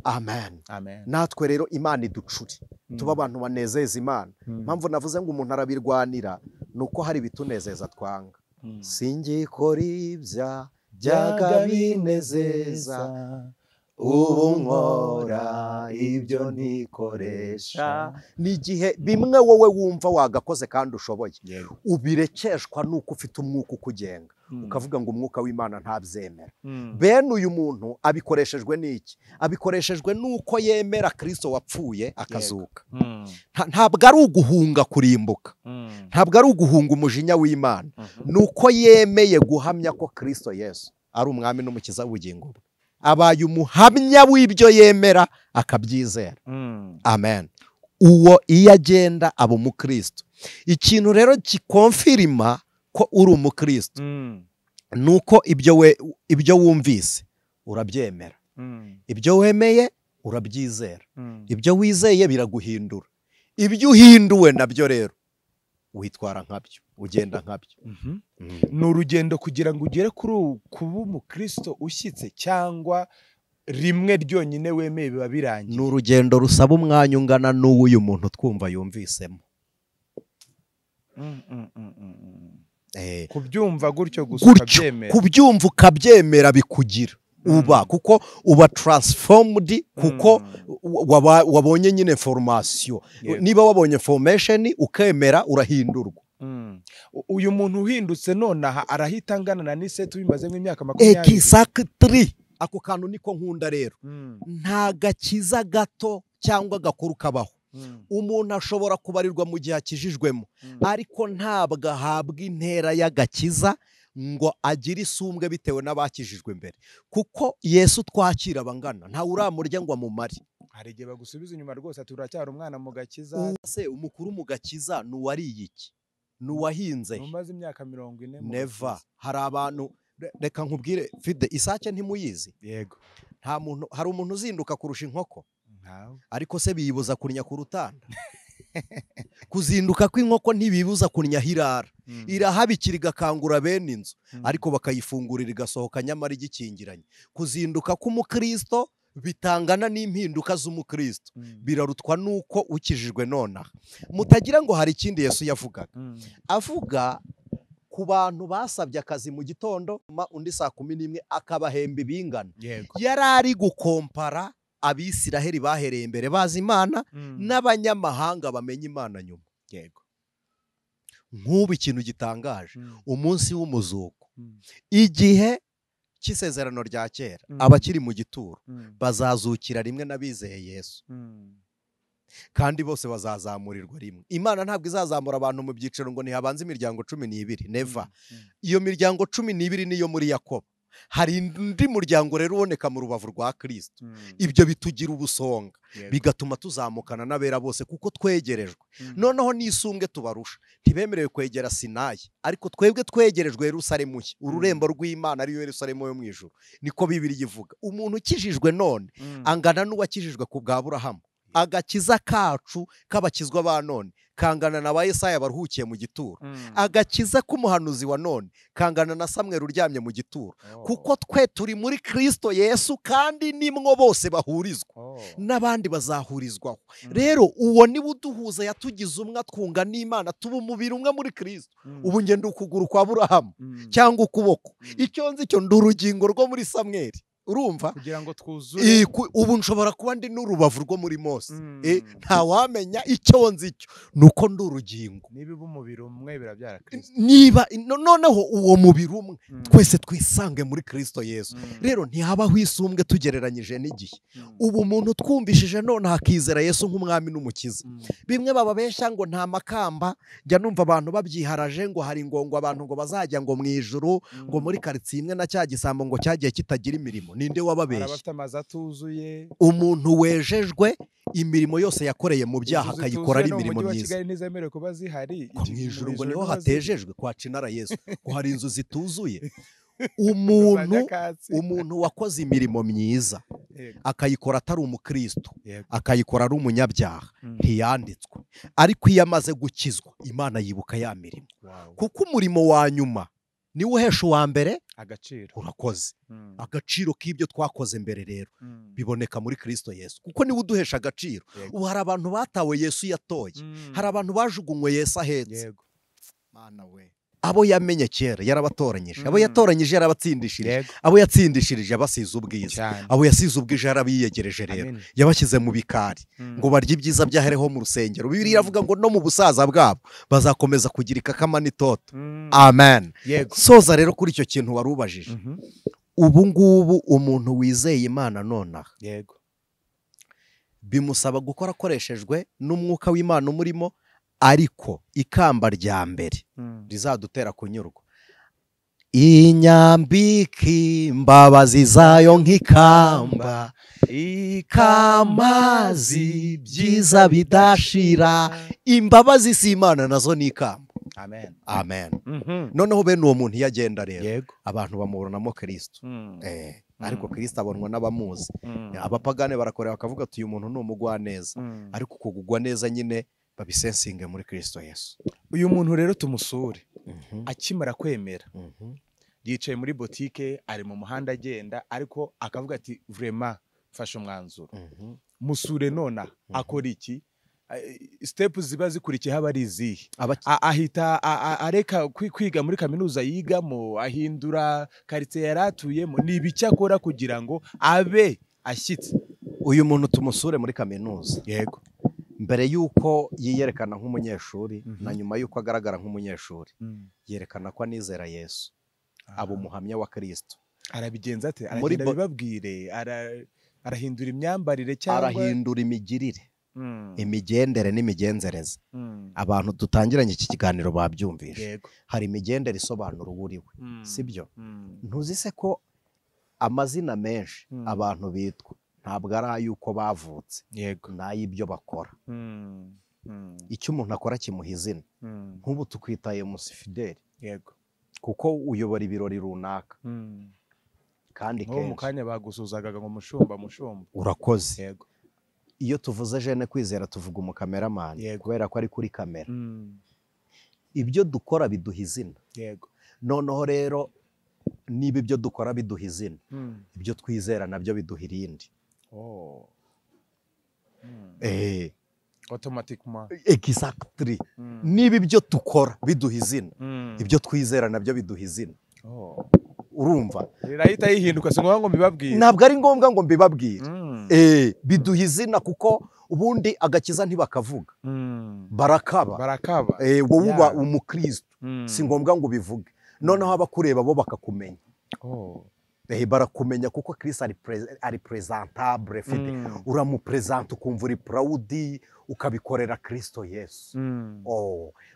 A: Amen.
B: Amen.
A: Natwe rero Imana iducure, tuba abantu banezeza Imana. Mpamvu navuze ngo umuntu arabirwanira nuko hari ibitunezeza twanga. Singikora ibya byaga binezeza, ubu nkora ibyo nikoresha. N'igihe bimwe wowe wumva wagakoze kandi ushoboye, ubirekeshwa nuko ufite umwuka ukugenga, ukavuga ngo umwuka w'Imana ntabyemera. Bene uyu muntu abikoreshejwe n'iki? Abikoreshejwe nuko yemera Kristo wapfuye akazuka. Ntabwo ari uguhunga kurimbuka, ntabwo ari uguhunga umujinya w'Imana, nuko yemeye guhamya ko Kristo Yesu ari umwami n'umukiza w'ubugingo bwe. Abaye umuhamya w'ibyo yemera akabyizera. Amen. Uwo iyo agenda aba umukristo. Ikintu rero kikonfirima ko uri umukristo nuko ibyo wumvise urabyemera, ibyo wemeye urabyizera, ibyo wizeye biraguhindura, ibyo uhinduwe nabyo rero witwara nkabyo, ugenda nkabyo.
B: Ni urugendo kugira ngo ugere kuri kuba umukristo ushyitse, cyangwa rimwe ryonyine wemeye biba birangiye?
A: Ni urugendo rusaba umwanya ungana n'uw'uyu muntu twumva yumvisemo.
B: Kubyumva gutyo gusa ukabyemera,
A: kubyumva ukabyemera bikugira uba, kuko uba transformed, kuko wabonye nyine formation. Niba wabonye formation ukemera urahindurwa.
B: Uyu muntu uhindutse nonaha arahita angana na Nisetu bimaze nk'imyaka 20.
A: Exactly. Ako kantu niko nkunda rero. Nta gakiza gato cyangwa gakuru kabaho. Umuntu ashobora kubarirwa mu gihe akijijwemo, ariko ntabwo ahabwa intera y'agakiza ngo agire isumbwe bitewe n'abakijijwe mbere, kuko Yesu twakira abangana, ntawe uramurya ngo amumare.
B: Hari igihe bagusubiza inyuma rwose ati uracyari umwana mu gakiza.
A: Se umukuru mu gakiza nuwariye iki? Nuwahinze?
B: Umaze imyaka 40.
A: Never. Hari abantu Reka nkubwire Fide, isake ntimuyizi?
B: Yego.
A: Nta muntu, hari umuntu uzinduka kurusha inkoko?
B: Ntawe.
A: Ariko se biyibuza kunnya ku rutanda? Kuzinduka kw'inkoko ntibibuza kunnya hirara. Irahabikira igakangura bene inzu, ariko bakayifungurira igasohoka nyamara igikingiranye. Kuzinduka k'umukristo bitangana n'impinduka z'umukristo, birarutwa nuko ukijijwe nonaha. Mutagira ngo hari ikindi Yesu yavugaga. Avuga ku bantu basabye akazi mu gitondo, undi saa 11 akabahemba ibingana. Yari ari gukompara Abisiraheli bahereye imbere bazi Imana n'abanyamahanga bamenye Imana nyuma.
B: Yego.
A: Nk'ubu ikintu gitangaje, umunsi w'umuzuko, igihe cy'isezerano rya kera, abakiri mu gituro bazazukira rimwe n'abizeye Yesu, kandi bose bazazamurirwa rimwe. Imana ntabwo izazamura abantu mu byiciro ngo ntihabanze imiryango 12, never. Iyo miryango 12 niyo muri Yakobo. Hari undi muryango rero uboneka mu rubavu rwa Kristo. Ibyo bitugira ubusonga, bigatuma tuzamukana n'abera bose kuko twegerejwe. Noneho n'isumbwe tubarusha, ntibemerewe kwegera Sinayi, ariko twebwe twegerejwe Yerusalemu nshya, ururembo rw'Imana ariyo Yerusalemu yo mu ijuru. Niko Bibiliya ivuga. Umuntu ukijijwe none angana n'uwakijijwe ku bwa Aburahamu. Agakiza kacu k'abakizwa ba none kangana na ba Yesaya baruhukiye mu gituro. Agakiza k'umuhanuzi wa none kangana na Samweli uryamye mu gituro. Kuko twe turi muri Kristo Yesu, kandi nimwo bose bahurizwa, n'abandi bazahurizwaho. Rero uwo niwe uduhuza, yatugize umwe, twunga n'Imana, tuba umubiri umwe muri Kristo. Ubu nge ndi ukuguru kwa Aburahamu cyangwa ukuboko, icyo nzi cyo ndi urugingo rwo muri Samweli. Urumva?
B: Kugira ngo twuzure.
A: Ubu nshobora kuba ndi n'urubavu rwo muri Mose. Ntawamenya icyo nzi cyo nuko ndi urugingo.
B: Niba umubiri umwe birabyara Kristo.
A: Niba noneho uwo mubiri umwe twese twisange muri Kristo Yesu. Rero ntihabaho isumbwe tugereranyije n'igihe. Ubu umuntu twumvishije none hakizera Yesu nk'umwami n'umukiza. Bimwe bababeshya ngo nta makamba, njya numva abantu babyiharaje ngo hari ngongo abantu ngo bazajya ngo mu ijuru, ngo muri quartier imwe na cya gisambo ngo cyagiye kitagira imirimo. Ninde wababeshye?
B: Abafite amazu atuzuye.
A: Umuntu wejejwe imirimo yose yakoreye mu byaha akayikora ari imirimo myiza.
B: Kigali kuba zihari.
A: Mu ijuru ngo niho hatejejwe kwa Cinara Yesu, ko hari inzu zituzuye. Umuntu wakoze imirimo myiza akayikora atari umukristo, akayikora ari umunyabyaha, ntiyanditswe. Ariko iyo amaze gukizwa, Imana yibuka ya mirimo. Kuko umurimo wa nyuma niwe uhesha uwa mbere
B: agaciro.
A: Urakoze. Agaciro k'ibyo twakoze mbere rero biboneka muri Kristo Yesu, kuko niwe uduhesha agaciro. Ubu hari abantu batawe Yesu yatoye, hari abantu bajugunywe Yesu ahetse. Mana we, abo yamenye kera yarabatoranyije, abo yatoranyije yarabatsindishirije, abo yatsindishirije abasize ubwiza, abo yasize ubwiza yarabiyegereje. Rero yabashyize mu bikari ngo barye ibyiza byahereho mu rusengero. Bibiliya iravuga ngo no mu busaza bwabo bazakomeza kugira ikakama n'itoto. Amen. Soza rero kuri icyo kintu warubajije. Ubu ngubu umuntu wizeye Imana nonaha,
B: yego,
A: bimusaba gukora akoreshejwe n'umwuka w'Imana umurimo. Ariko ikamba rya mbere rizadutera kunyurwa, inyambiki imbabazi zayo nk'ikamba, ikamazi byiza bidashira. Imbabazi si Imana nazo ni ikamba.
B: Amen.
A: Amen. Noneho bene uwo muntu iyo agenda rero abantu bamubonamo Kristo. Ariko Kristo abonwa n'abamuzi. Abapagane barakorera bakavuga ati uyu muntu ni umugwaneza, ariko kugugwa neza nyine babisensinge muri Kristo Yesu.
B: Uyu muntu rero tumusure akimara kwemera, yicaye muri botike, ari mu muhanda agenda, ariko akavuga ati vraiment mfashe umwanzuro. Musure nona akora iki? Step ziba zikurikiye haba ari izihe? Ahita areka kwiga muri kaminuza yigamo, ahindura quartier yaratuyemo, ni ibiki akora kugira ngo abe ashyitse?
A: Uyu muntu tumusure muri kaminuza.
B: Yego.
A: Mbere yuko yiyerekana nk'umunyeshuri na nyuma yuko agaragara nk'umunyeshuri, yerekana ko anizera Yesu, aba umuhamya wa Kristo.
B: Arabigenza ate? Aragenda bibabwire, arahindura imyambarire cyangwa
A: arahindura imigirire, imigendere n'imigenzereze. Abantu dutangiranye iki kiganiro babyumvishe. Hari imigendere isobanura uwo uriwe, sibyo? Ntuzi se ko amazina menshi abantu bitwa ntabwo ari ay'uko bavutse, n'ay'ibyo bakora. Icyo umuntu akora kimuha izina. Nk'ubu tukwitaye Musifideli.
B: Yego.
A: Kuko uyobora ibirori runaka. Kandi
B: kenshi mu kanya bagusuzaga ngo mushumba mushumba.
A: Urakoze.
B: Yego.
A: Iyo tuvuze Jeune Kwizera tuvuga umukameramani kubera ko ari kuri kamera. Ibyo dukora biduha izina.
B: Yego.
A: Noneho rero niba ibyo dukora biduha izina, ibyo twizera nabyo biduha irindi.
B: Automatiquement.
A: Exactly. Niba ibyo dukora biduha izina, ibyo twizera nabyo biduha izina. Urumva?
B: Rirahita yihinduka, si ngombwa ngo mbibabwire.
A: Ntabwo ari ngombwa ngo mbibabwire. Biduha izina kuko ubundi agakiza ntibakavuga. Barakaba.
B: Barakaba.
A: Wowe uba umukristo. Si ngombwa ngo ubivuge. Noneho abakureba bo bakakumenya. Barakumenya kuko Kristo ari presentable, fite. Uramupresenta ukumva uri proud, ukabikorera Kristo Yesu.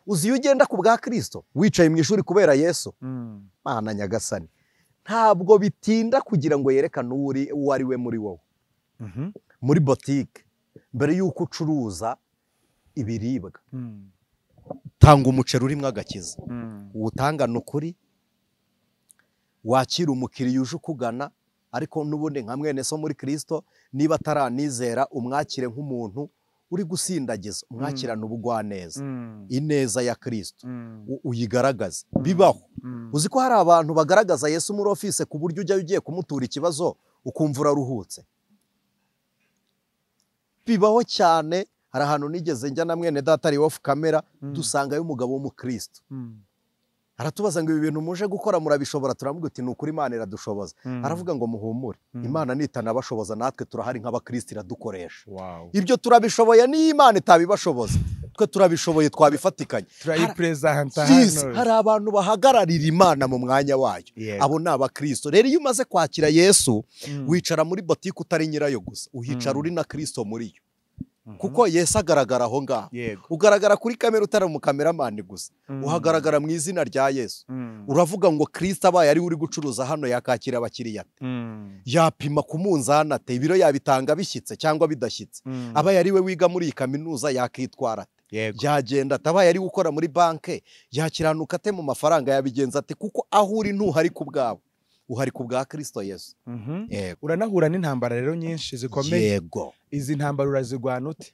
A: Uzi iyo ugenda ku bwa Kristo, wicaye mu ishuri kubera Yesu. Mana Nyagasani. Ntabwo bitinda kugira ngo yerekane uwo ari we muri wowe. Muri boutique mbere yuko ucuruza ibiribwa, tanga umuceri urimo agakiza. Uwutangana ukuri, wakira umukiriya uje ukugana, ariko n'ubundi nka mwene so muri Kristo, niba ataranizera umwakire nk'umuntu uri gusindagiza, umwakirana ubugwaneza, ineza ya Kristo uyigaragaze. Bibaho. Uzi ko hari abantu bagaragaza Yesu muri office ku buryo ujya ugiye kumutura ikibazo ukumva uraruhutse. Bibaho cyane. Hari ahantu nigeze njya na mwene data ari off camera, dusangayo umugabo w'umukristo. Aratubaza ngo ibi bintu muje gukora murabishobora? Turamubwira uti ni ukuri Imana iradushoboza. Aravuga ngo muhumure, Imana nitanabashoboza natwe turahari nk'abakristo iradukoresha. Ibyo turabishoboye, niyo Imana itabibashoboza twe turabishoboye, twabifatikanye.
B: Turayipresenta hano.
A: Hari abantu bahagararira Imana mu mwanya wayo. Abo ni abakristo. Rero iyo umaze kwakira Yesu, wicara muri boutique utari nyirayo gusa, uhicara uri na Kristo muri yo. Kuko Yesu agaragara aho ngaho. Ugaragara kuri kamera utari umukameramani gusa, uhagaragara mu izina rya Yesu. Uravuga ngo Kristo abaye ari uri gucuruza hano yakakira abakiriya ate? Yapima ku munzani ate? Ibiro yabitanga bishyitse cyangwa bidashyitse? Abaye ari we wiga muri iyi kaminuza yakitwara ate? Yagenda ate? Abaye ari gukora muri banke yakiranuka ate mu mafaranga? Yabigenza ate? Kuko aho uri ntuhari ku bwawe, uhari ku bwa Kristo Yesu.
B: Uranahura n'intambara rero nyinshi zikomeye.
A: Yego.
B: Izi ntambara urazirwana ute?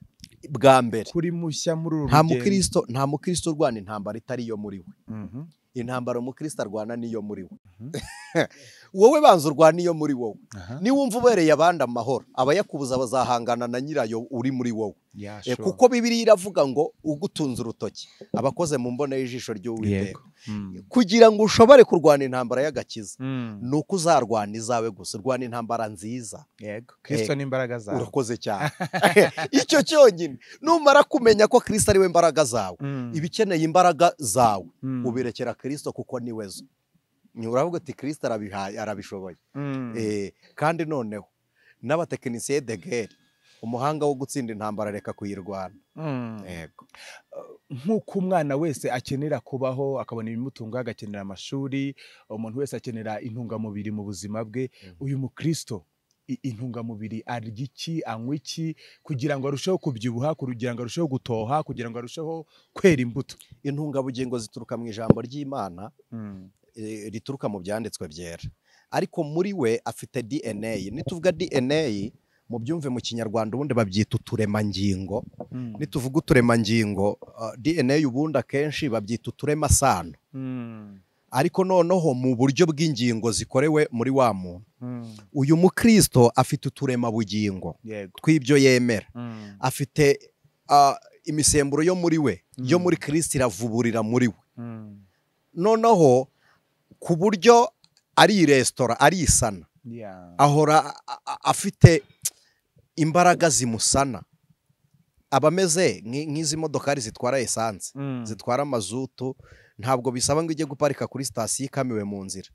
A: Bwa mbere
B: kuri mushya muri uru rugendo,
A: nta mukristo urwana intambara itari iyo muri we. Intambara umukristo arwana niyo muri we. Wowe banza urwana iyo muri wowe. Niwumva ubereye abandi amahoro, abayakubuza bazahangana na nyirayo uri muri wowe. Kuko Bibiliya iravuga ngo ugutunze urutoki abakoze mu mbone y'ijisho ry'Uwiteka. Kugira ngo ushobore kurwana intambara y'agakiza, nuko uzarwana izawe gusa, urwana intambara nziza.
B: Yego. Kristo ni imbaraga zawe.
A: Urakoze cyane. Icyo cyonyine, numara kumenya ko Kristo ari we imbaraga zawe, ibikeneye imbaraga zawe ubirekera Kristo kuko ni we zo. Uravuga ati Kristo arabishoboye. Kandi noneho n'abatekinisiye de guerre, umuhanga wo gutsinda intambara reka kuyirwana. Yego.
B: Nk'uko umwana wese akenera kubaho akabona ibimutunga, agakenera amashuri, umuntu wese akenera intungamubiri mu buzima bwe. Uyu mukristo intungamubiri arya iki, anywa iki kugira ngo arusheho kubyibuha, kugira ngo arusheho gutoha, kugira ngo arusheho kwera imbuto?
A: Intungabugingo zituruka mu ijambo ry'Imana, rituruka mu byanditswe byera. Ariko muri we afite DNA. Nituvuga DNA mu byumve mu Kinyarwanda ubundi babyita uturemangingo. Nituvuga uturemangingo, DNA ubundi akenshi babyita uturemasano. Ariko noneho mu buryo bw'ingingo zikorewe muri wa muntu. Uyu mukristo afite uturemabugingo tw'ibyo yemera. Afite imisemburo yo muri we, yo muri Kristo iravuburira muri we. Noneho ku buryo ari resitora ari isana, ahora afite imbaraga zimusana. Aba ameze nk'izi modokari zitwara esanse, zitwara mazutu. Ntabwo bisaba ngo ujye guparika kuri sitasiyo ikamiwe mu nzira.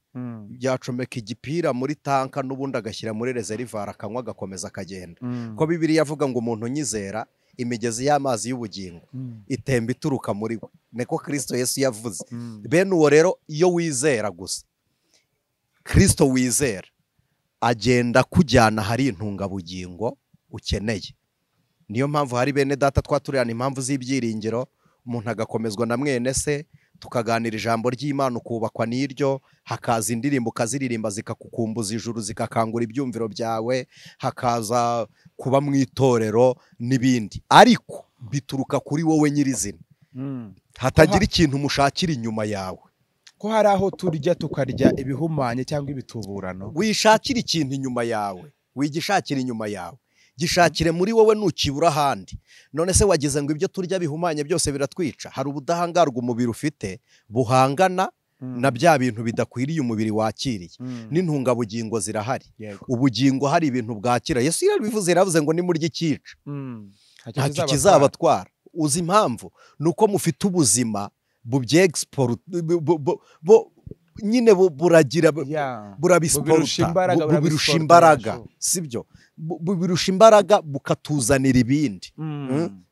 A: Byacomeka igipira muri tanka n'ubundi agashyira muri reservoir akanywa agakomeza akagenda. Ko Bibiliya avuga ngo umuntu unyizera imigezi y'amazi y'ubugingo itemba ituruka muri we. Niko Kristo Yesu yavuze. Bene uwo rero iyo wizera gusa, Kristo wizera agenda kujyana hari intungabugingo ukeneye. Niyo mpamvu hari bene data twaturirana impamvu z'ibyiringiro, umuntu agakomezwa na mwene se, Tukaganira ijambo ry'Imana ukubakwa n'iryo, hakaza indirimbo ukaziririmba zikakukumbuza ijuru, zikakangura ibyumviro byawe, hakaza kuba mu itorero n'ibindi. Ariko bituruka kuri wowe nyirizina. Hatagira ikintu mushakira inyuma yawe.
B: Ko hari aho turya tukarya ibihumanye cyangwa ibituburano.
A: Wishakira ikintu inyuma yawe, wigishakira inyuma yawe. Gishakire muri wowe nukibura ahandi. None se wagize ngo ibyo turya bihumanye byose biratwica? Hari ubudahangarwa umubiri ufite buhangana na bya bintu bidakwiriye umubiri wakiriye. N'intungabugingo zirahari. Ubugingo hari ibintu bwakira. Yesu yarabivuze, yaravuze ngo nimurya ikica ntacyo kizabatwara. Uzi impamvu? Nuko mufite ubuzima bubyexport nyine buragira burabisporta, bubirusha imbaraga, sibyo? Bubirusha imbaraga bukatuzanira ibindi,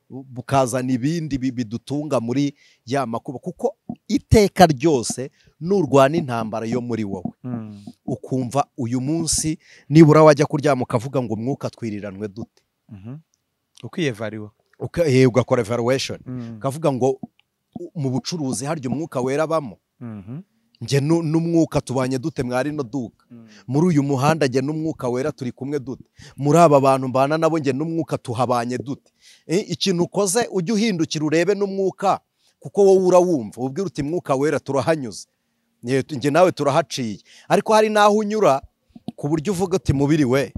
A: bukazana ibindi bidutunga muri ya makuba. Kuko iteka ryose nurwana intambara yo muri wowe, ukumva uyu munsi nibura wajya kuryama ukavuga ngo umwuka twiriranwe dute,
B: ukiyevariwa,
A: ugakora evaluation, ukavuga ngo mu bucuruzi harya umwuka wera bamo, nge n'umwuka tubanye dute mwari no duka, muri uyu muhanda nge n'umwuka wera turi kumwe dute, muri aba bantu mbana nabo nge n'umwuka tuhabanye dute. Ikintu ukoze ujye uhindukira urebe n'umwuka, kuko wowe urawumva ubwira uti mwuka wera turahanyuze, nge nawe turahaciye. Ariko hari naho unyura ku buryo uvuga uti mubiri we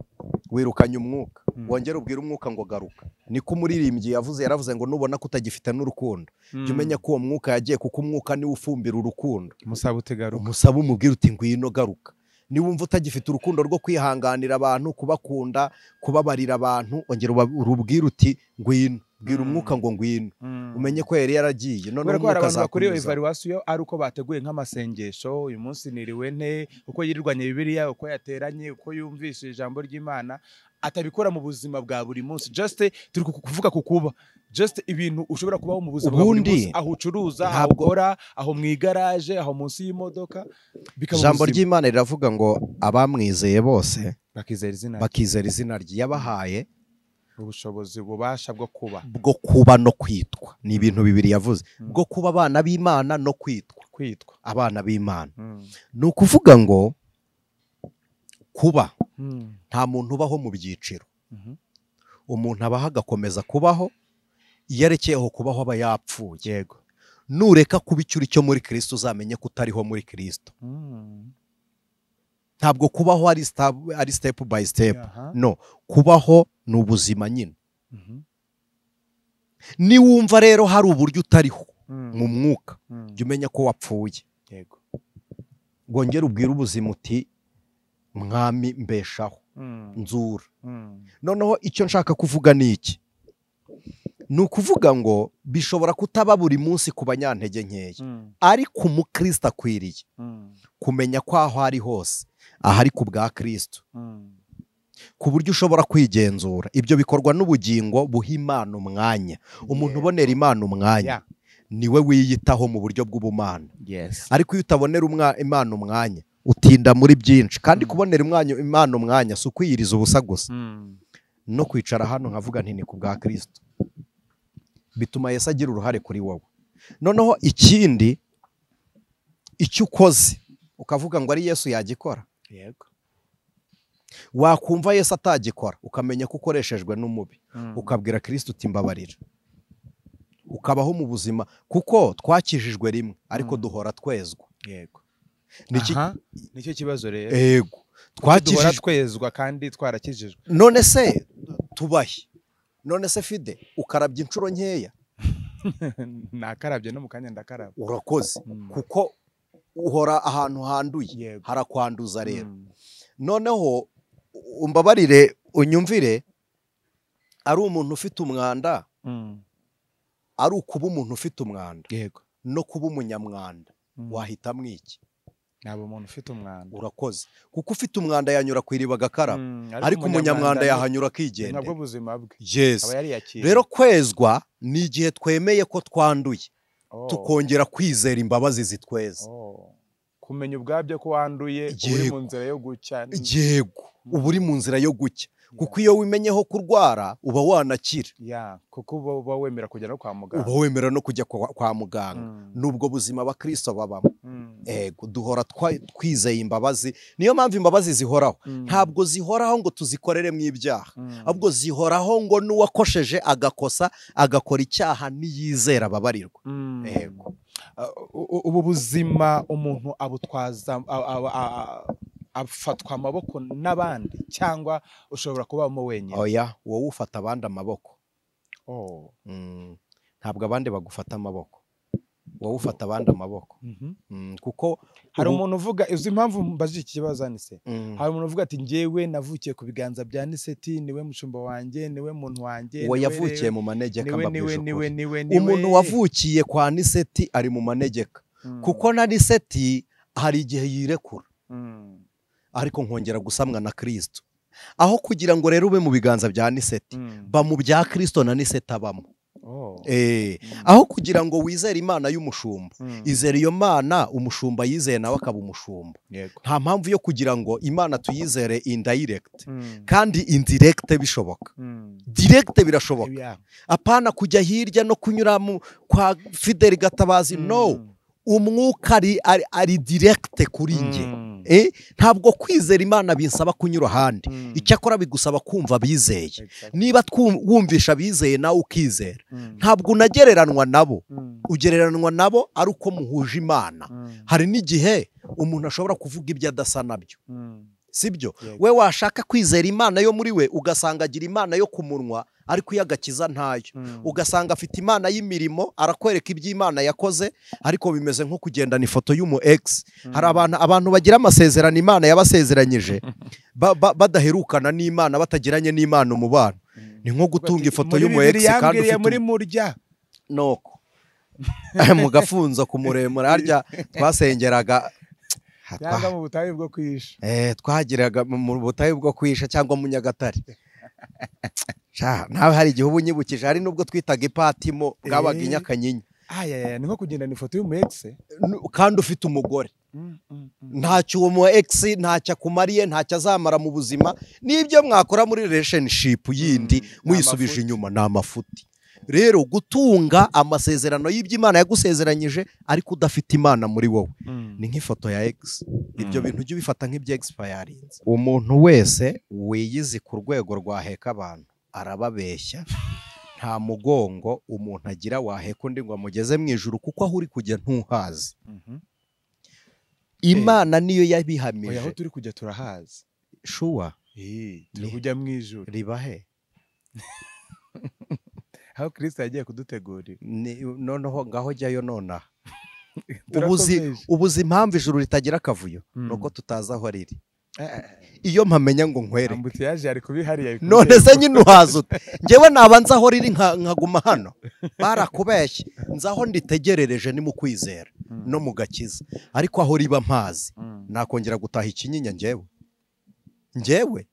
A: wirukanye umwuka, wongera ubwira umwuka ngo garuka. Niko umuririmbyi yavuze, yaravuze ngo nubona ko utagifite n'urukundo, jya umenya ko uwo mwuka yagiye, kuko umwuka niwe ufumbira urukundo.
B: Umusaba utegaruka,
A: umusaba umubwira uti ngwino garuka. Niba wumva utagifite urukundo rwo kwihanganira abantu, kubakunda, kubabarira abantu, ongera urubwira uti ngwino, bwira umwuka ngo ngwino, umenye ko yari yaragiye. None
B: umwuka azakunyuza. Evaluation ari uko bateguye nk'amasengesho, uyu munsi niriwe nte, uko yirirwanye Bibiliya, uko yateranye, uko yumvise ijambo ry'Imana, atabikora mu buzima bwa buri munsi. Just turi kuvuga kukuba just ibintu ushobora kubaho mu buzima bwa buri munsi, aho ucuruza, aho ukora, aho mu igaraje, aho munsi y'imodoka.
A: Ijambo ry'Imana riravuga ngo abamwizeye bose
B: bakizera izina rye,
A: yabahaye
B: ubushobozi bubasha bwo kuba,
A: bwo kuba no kwitwa. Ni ibintu bibiri yavuze, bwo kuba abana b'Imana no kwitwa abana b'Imana. Ni ukuvuga ngo kuba nta muntu ubaho mu byiciro. Umuntu abaho agakomeza kubaho, iyo arekeyeho kubaho aba yapfuye.
B: Yego.
A: Nureka kuba icyo uri cyo muri Kristo, uzamenye ko utariho muri Kristo. Ntabwo kubaho ari step by step. No, kubaho ni ubuzima nyine. Niwumva rero hari uburyo utariho mu mwuka, jya umenya ko wapfuye.
B: Yego.
A: Wongere ubwire ubuzima uti mwami mbeshaho, nzura. Noneho icyo nshaka kuvuga ni iki? Ni ukuvuga ngo bishobora kutaba buri munsi ku banyantege nkeya, ariko umukristo akwiriye kumenya ko aho ari hose ahari ku bwa Kristo, ku buryo ushobora kwigenzura. Ibyo bikorwa n'ubugingo buha Imana umwanya. Umuntu ubonera Imana umwanya niwe wiyitaho mu buryo bw'ubumana. Ariko iyo utabonera Imana umwanya, utinda muri byinshi. Kandi kubonera Imana umwanya si ukwiyiriza ubusa gusa, no kwicara hano nkavuga nti ni ku bwa Kristo, bituma Yesu agira uruhare kuri wowe. Noneho ikindi, icyo ukoze ukavuga ngo ari Yesu yagikora,
B: yego,
A: wakumva Yesu atagikora ukamenya ko ukoreshejwe n'umubi, ukabwira Kristo uti mbabarira, ukabaho mu buzima. Kuko twakijijwe rimwe ariko duhora twezwa.
B: Yego. Nicyo kibazo rero.
A: Yego.
B: Twakijijwe twezwa kandi twarakijijwe.
A: None se tubahe? None se Fide ukarabye inshuro nkeya?
B: Nakarabye no mu kanya ndakaraba.
A: Urakoze, kuko uhora ahantu handuye, harakwanduza rero. Noneho umbabarire unyumvire, ari umuntu ufite umwanda, ari ukuba umuntu ufite umwanda,
B: yego,
A: no kuba umunyamwanda, wahitamwo iki?
B: Nabo umuntu ufite umwanda.
A: Urakoze, kuko ufite umwanda yanyura ku iriba agakaraba, ariko umunyamwanda yahanyura akigendera.
B: Nabwo buzima bwe.
A: Yes.
B: Aba yariyakiriye.
A: Rero kwezwa ni igihe twemeye ko twanduye, tukongera kwizera imbabazi zitweza.
B: Kumenya ubwabyo ko wanduye, uri mu nzira yo gucya.
A: Yego, uba uri mu nzira yo gucya. Kuko iyo wimenyeho kurwara uba wanakira.
B: Kuko uba wemera kujya no kwa muganga.
A: Uba wemera no kujya kwa muganga. Nubwo buzima abakristo babamo. Ego duhora twizeye imbabazi. Niyo mpamvu imbabazi zihoraho. Ntabwo zihoraho ngo tuzikorere mu ibyaha. Ahubwo zihoraho ngo n'uwakosheje agakosa agakora icyaha niyizera ababarirwa. Ego.
B: Ubu buzima umuntu abutwaza afatwa amaboko n'abandi cyangwa ushobora kubamo wenyine?
A: Oya, wowe ufata abandi amaboko. Ntabwo abandi bagufata amaboko, wowe ufata abandi amaboko. Kuko
B: hari umuntu uvuga, uzi impamvu mbajije iki kibazo Anise? Hari umuntu uvuga ati njyewe navukiye ku biganza bya Aniseti, niwe mushumba wanjye, niwe muntu wanjye.
A: Uwo yavukiye mu manegeka, mbabwije ukuri. Umuntu wavukiye kwa Aniseti ari mu manegeka. Kuko na Aniseti hari igihe yirekura. Ariko nkongera gusamwa na Kristo. Aho kugira ngo rero ube mu biganza bya Aniseti, ba mu bya Kristo na Aniseti abamo. Aho kugira ngo wizere Imana y'umushumba, izere iyo Mana umushumba yizeye nawe akaba umushumba. Nta mpamvu yo kugira ngo Imana tuyizere indirect, kandi indirect bishoboka. Direct birashoboka. Apana kujya hirya no kunyura kwa Fidel Gatabazi, no. Umwuka ari direct kuri nge. Ntabwo kwizera Imana binsaba kunyura ahandi. Icyakora bigusaba kumva bizeye. Niba wumvisha bizeye nawe ukizera, ntabwo unagereranwa nabo. Ugereranwa nabo ari uko muhuje Imana. Hari n'igihe umuntu ashobora kuvuga ibyo adasa nabyo. Sibyo? We washaka kwizera Imana yo muri we ugasanga agira Imana yo kumunwa ariko iyagakiza ntayo. Ugasanga afite Imana y'imirimo, arakwereka iby'Imana yakoze ariko bimeze nko kugendana ifoto y'umu ex. Hari abantu bagira amasezerano Imana yabasezeranyije badaherukana n'Imana, batagiranye n'Imana umubano. Ni nko gutunga ifoto y'umu ex kandi ufite
B: muri murya
A: noko mugafunza kumuremura harya twasengeraga
B: cyangwa mu butayu bwo kwisha.
A: Twagiraga mu butayu bwo kwisha cyangwa mu Nyagatare. Nawe hari igihe ubu nyibukije hari nubwo twitaga ipatimo bwabaga inyakanyinya.
B: Ni nko kugendana ifoto y'umu ex
A: kandi ufite umugore. Ntacyo uwo mu ex ntacyo akumariye, ntacyo azamara mu buzima. Nibyo mwakora muri relationship yindi muyisubije inyuma ni amafuti. Rero gutunga amasezerano y'iby'Imana yagusezeranyije ariko udafite Imana muri wowe ni nk'ifoto ya ex. Ibyo bintu ujye ubifata nk'ibya expirinze. Umuntu wese wiyizi ku rwego rwaheka abantu arababeshya. Nta mugongo umuntu agira waheka undi ngo amugeze mu ijuru, kuko aho uri kujya ntuhazi. Imana niyo yabihamije.
B: Aho turi kujya turahazi.
A: Shuwa
B: turi kujya mu ijuru.
A: Ribahe
B: aho Kristo yagiye kudutegurira.
A: Noneho ngaho jyayo nonaha. Ubuzi impamvu ijuru ritagira akavuyo nuko tutazi aho riri. Iyo mpamenya ngo nkwere
B: ambutiyaje ari kubihariya.
A: None se nyine uhaza ute? Njyewe nabanza aho riri nkaguma hano. Barakubeshye. Nzaho nditegerereje ni mu kwizera no mu gakiza. Ariko aho riba mpazi nakongera gutaha ikinyinya njyewe. Njyewe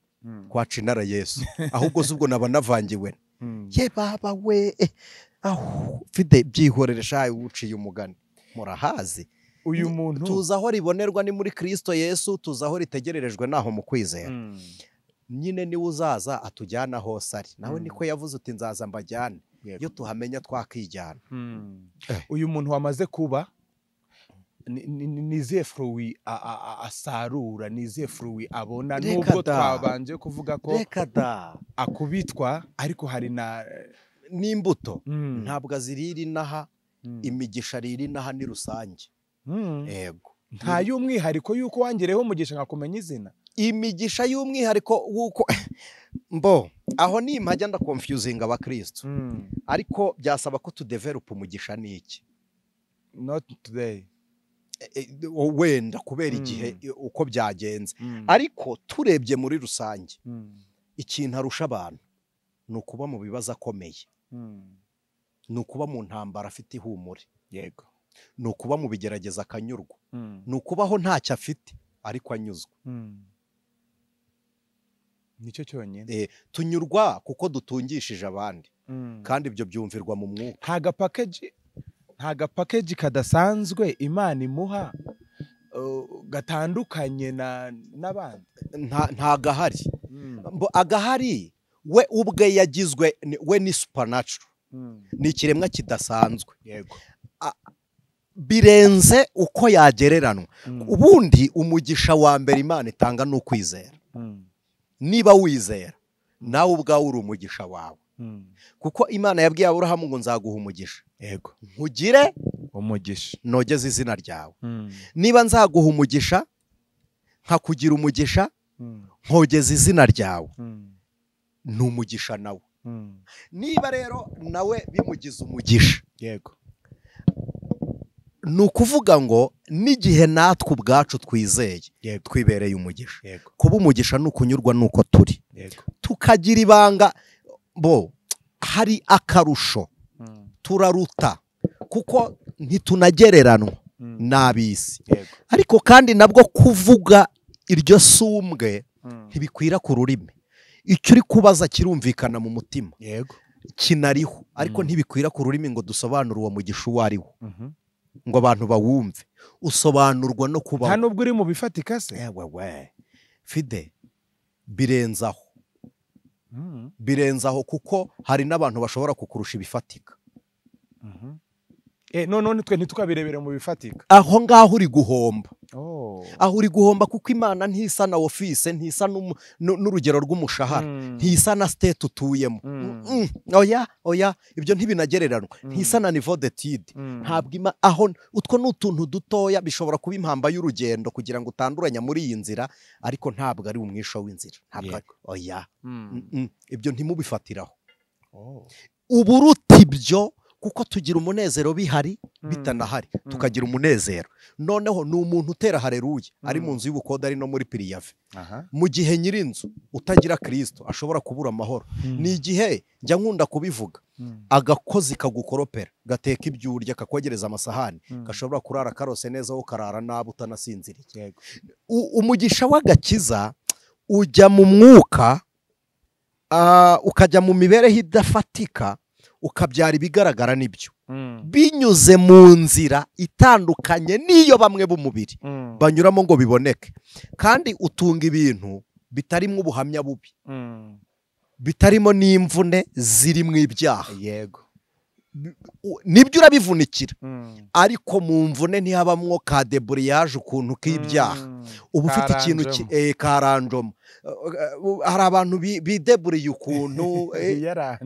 A: kwa Cinara Yesu. Ahubwo zubwo naba navangiwe. Ye baba we, aho Fide byihorere shayi uciye umugani. Murahazi.
B: Uyu muntu
A: tuzi aho ribonerwa ni muri Kristo Yesu, tuzi aho ritegererejwe naho mu kwizera. Nyine niwe uzaza atujyana hose ari. Nawe niko yavuze uti nzaza mbajyane. Iyo tuhamenya twakijyana.
B: Uyu muntu wamaze kuba ni fruwi asarura, ni fruwi abona, nubwo twabanje kuvuga ko akubitwa ariko hari na
A: n'imbuto. Ntabwo azirira inaha, imigisha riri inaha ni rusange. Yego.
B: Nta y'umwihariko yuko wangereho umugisha nkakumenya izina.
A: Imigisha y'umwihariko wuko mbo aho ni impajya nda confusing abakristo. Ariko byasaba ko tudevelop umugisha niki?
B: Not today.
A: Wenda kubera igihe uko byagenze. Ariko turebye muri rusange ikintu arusha abantu ni ukuba mu bibazo akomeye, ni ukuba mu ntambara afite ihumure,
B: yego,
A: ni ukuba mu bigerageza akanyurwa, ni ukubaho ntacyo afite ariko anyuzwe.
B: Nicyo cyonyine.
A: Tunyurwa kuko dutungishije abandi, kandi ibyo byumvirwa mu mwuka.
B: Nta gapakeji kadasanzwe Imana imuha gatandukanye n'abandi.
A: Nta gahari. Agahari we ubwe yagizwe we ni supernatural, ni ikiremwa kidasanzwe.
B: Yego.
A: Birenze uko yagereranwa. Ubundi umugisha wa mbere Imana itanga ni ukwizera. Niba wizera nawe ubwawe uri umugisha wawe. Kuko Imana yabwiye Aburahamu ngo nzaguha umugisha.
B: Yego.
A: Nkugire
B: umugisha,
A: nogeze izina ryawe. Niba nzaguha umugisha, nkakugira umugisha, nkogeza izina ryawe, ni umugisha nawe. Niba rero nawe bimugize umugisha,
B: yego,
A: ni ukuvuga ngo n'igihe natwe ubwacu twizeye, twibereye umugisha. Kuba umugisha ni ukunyurwa nuko turi, tukagira ibanga. Bo hari akarusho, turaruta kuko ntitunagereranwa n'ab'isi. Ariko kandi nabwo kuvuga iryo sumbwe ntibikwira ku rurimi. Icyo uri kubaza kirumvikana mu mutima,
B: yego,
A: kinariho, ariko ntibikwira ku rurimi ngo dusobanure uwo mugisha uwo ari wo, ngo abantu bawumve. Usobanurwa no kubaho.
B: Nta nubwo uri mu bifatika se?
A: Ewe we Fide, birenzaho. Birenzaho kuko hari n'abantu bashobora kukurusha ibifatika.
B: None twe ntitwabirebere mu bifatika.
A: Aho ngaho uri guhomba. Aho uri guhomba kuko Imana ntisa na office, ntisa n'urugero rw'umushahara, ntisa na state utuyemo. Oya, oya, ibyo ntibinagereranwa. Ntisa na niveau d'étude. Ntabwo aho utwo n'utuntu dutoya bishobora kuba impamba y'urugendo kugira ngo utanduranya muri iyi nzira, ariko ntabwo ari umwisho w'inzira. Ntabwo, oya. Ibyo ntimubifatiraho. Uburuta ibyo, kuko tugira umunezero bihari bitanahari, tukagira umunezero. Noneho ni umuntu utera haleluya ari mu nzu y'ubukode, ari no muri piriyave. Mu gihe nyirinzu utagira Kristo ashobora kubura amahoro. Ni igihe njya nkunda kubivuga, agakozi kagukoropera, gateka ibyo urya, kakwogereza amasahani, gashobora kurara karose neza, wo karara nabi utanasinziriye. Umugisha w'agakiza ujya mu mwuka, ukajya mu mibereho idafatika, ukabyara ibigaragara nibyo, binyuze mu nzira itandukanye n'iyo bamwe b'umubiri banyuramo ngo biboneke. Kandi utunga ibintu bitarimo ubuhamya bubi, bitarimo n'imvune zirimo ibyaha.
B: Yego,
A: nibyo urabivunikira, ariko mu mvune ntihabamwo ka debrayage ukuntu k'ibyaha. Uba ufite ikintu karanjoma. Hari abantu bideburiye ukuntu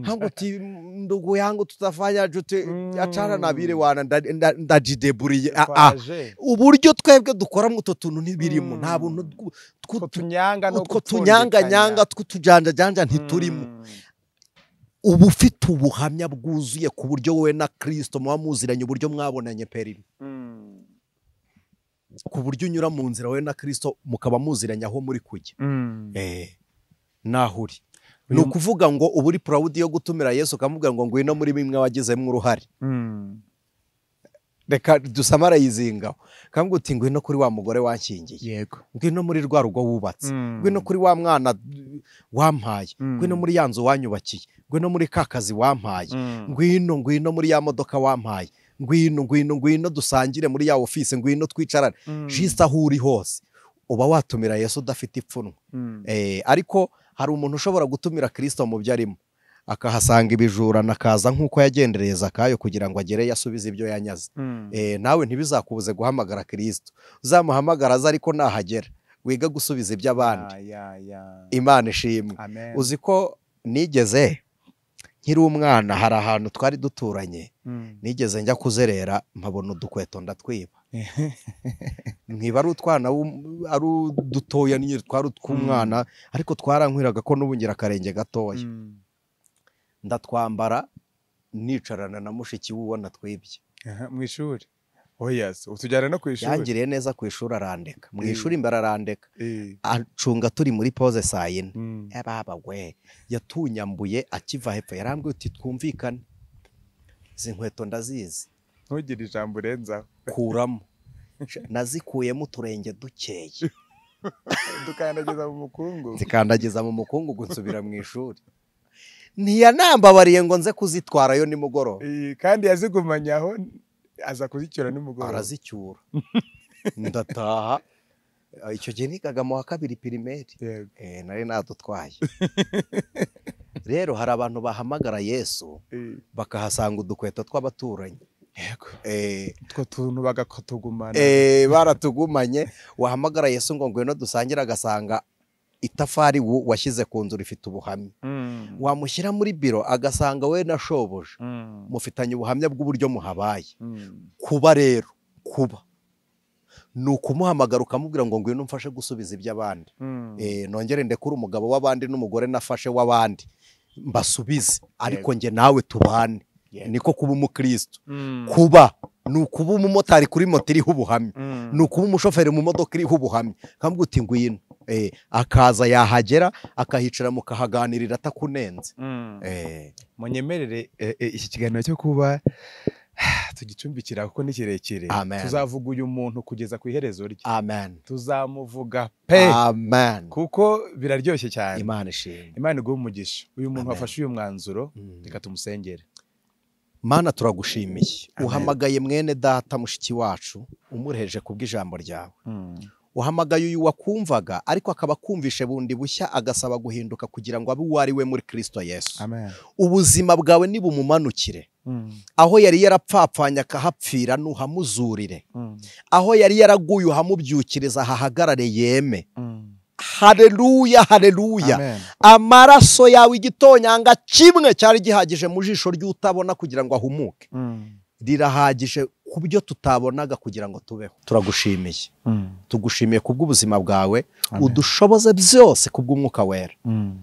A: hangu uti ndugu yangu tutafanya jute achana na bire wana ndajideburiye. Uburyo twebwe dukoramo utwo tuntu ntibirimo, nta buntu
B: utwo
A: tunyanga nyanga tw'utujanja janja ntiturimo. Uba ufite ubuhamya bwuzuye ku buryo wowe na Kristo muba muziranye, uburyo mwabonanye perimi, ku buryo unyura mu nzira wowe na Kristo mukaba muziranye aho muri kujya, naho uri. Ni ukuvuga ngo uba uri proud yo gutumira Yesu ukamubwira ngo ngwino muri bimwe wagizemo uruhare. Reka dusamara yizingaho, kambwira uti ngwino kuri wa mugore wanshyingiye,
B: yego,
A: ngwino muri rwa rugo wubatse, ngwino kuri wa mwana wampaye, ngwino muri ya nzu wanyubakiye, ngwino muri ka kazi wampaye, ngwino ngwino muri ya modoka wampaye, ngwino ngwino ngwino dusangire muri ya office, ngwino twicarane. Juste aho uri hose uba watumira Yesu udafite ipfunwe. Ariko hari umuntu ushobora gutumira Kristo mu byo arimo, akahasanga ibijura nakaza nkuko yagendereye Zakayo kugira ngo agere yasubize ibyo yanyaze. Nawe ntibizakubuze guhamagara Kristo. Uzamuhamagara aza, ariko nahagera wiga gusubiza iby'abandi. Imana ishimwe. Uzi ko nigeze nkiri umwana hari ahantu twari duturanye, nigeze njya kuzerera mpabona udukweto ndatwiba. Nkiba ari utwana ari udutoya twari utw'umwana, ariko twarankwiraga ko n'ubungira akarenge gatoya. Ndatwambara nicarana na mushiki w'uwo natwibye
B: mu ishuri. Oya, utujyana no ku ishuri.
A: Yangiriye neza ku ishuri arandeka. Mu ishuri imbere arandeka. Acunga turi muri pause saa yine. Baba we yatunyambuye akiva hepfo, yarambwiye uti twumvikane, izi nkweto ndazizi,
B: ntugire ijambo urenzaho,
A: kuramo. Nazikuyemo uturenge dukeye,
B: dukandagiza mu mukungugu,
A: zikandagiza mu mukungugu, nsubira mu ishuri. Ntiyanambabariye ngo nze kuzitwarayo nimugoroba.
B: Kandi yazigumanye aho, aza kuzicyura nimugoroba.
A: Arazicyura. Ndataha Icyo gihe nigaga mu wa 2 pirimeri. Nari nadutwaye. Rero hari abantu bahamagara Yesu bakahasanga udukweto tw'abaturanyi.
B: Yego. Utwo tuntu bagakotugumana.
A: Baratugumanye. Wahamagara Yesu ngo ngwino dusangire, agasanga itafari washyize ku nzu rifite ubuhamya. Wamushyira muri biro agasanga we na shobuja mufitanye ubuhamya bw'uburyo muhabaye. Kuba rero, kuba ni ukumuhamagara ukamubwira ngo ngwino umfashe gusubiza iby'abandi. Nongere ndekure umugabo w'abandi n'umugore nafashe w'abandi mbasubize, ariko njye nawe tubane. Niko kuba umukristo. Kuba ni ukuba umumotari kuri moto iriho ubuhamya, ni ukuba umushoferi mu modoka iriho ubuhamya. Kamubwira uti ngwino, akaza yahagera akahicara mukahaganirira atakunenze.
B: Munyemerere iki kiganiro cyo kuba tugicumbikira kuko ni kirekire. Tuzavuga uyu muntu kugeza ku iherezo rye.
A: Amen.
B: Tuzamuvuga pe.
A: Amen.
B: Kuko biraryoshye cyane.
A: Imana ishimwe.
B: Imana iguhe umugisha. Uyu muntu wafashe uyu mwanzuro, reka tumusengere.
A: Mana turagushimiye. Uhamagaye mwene data mushiki wacu umureheje kubw'ijambo ryawe. Uhamagaye uyu wakumvaga ariko akaba akumvishe bundi bushya, agasaba guhinduka kugira ngo abe uwo ari we muri Kristo Yesu.
B: Amen.
A: Ubuzima bwawe nibumumanukire. Aho yari yarapfapfanye akahapfira nuhamuzurire. Aho yari yaraguye uhamubyukiriza ahahagarare yeme. Haleluya, haleluya. Amaraso yawe igitonyanga kimwe cyari gihagije mu jisho ry'utabona kugira ngo ahumuke. Rirahagije ku byo tutabonaga kugira ngo tubeho. Turagushimiye. Tugushimiye kubw'ubuzima bwawe, udushoboze byose kubw'umwuka wera.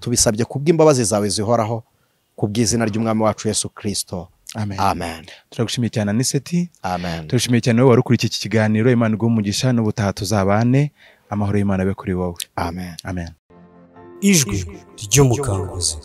A: Tubisabye kubw'imbabazi zawe zihoraho, kubw'izina ry'umwami wacu Yesu Kristo.
B: Amen.
A: Amen.
B: Turagushimiye cyane Aniseti.
A: Amen.
B: Turagushimiye cyane wowe wari ukurikiye iki kiganiro. Imana iguhe umugisha, n'ubutaha tuzabane. Amahoro y'Imana abe kuri wowe.
A: Amen.
B: Amen.
C: Ijwi ry'umukanguzi.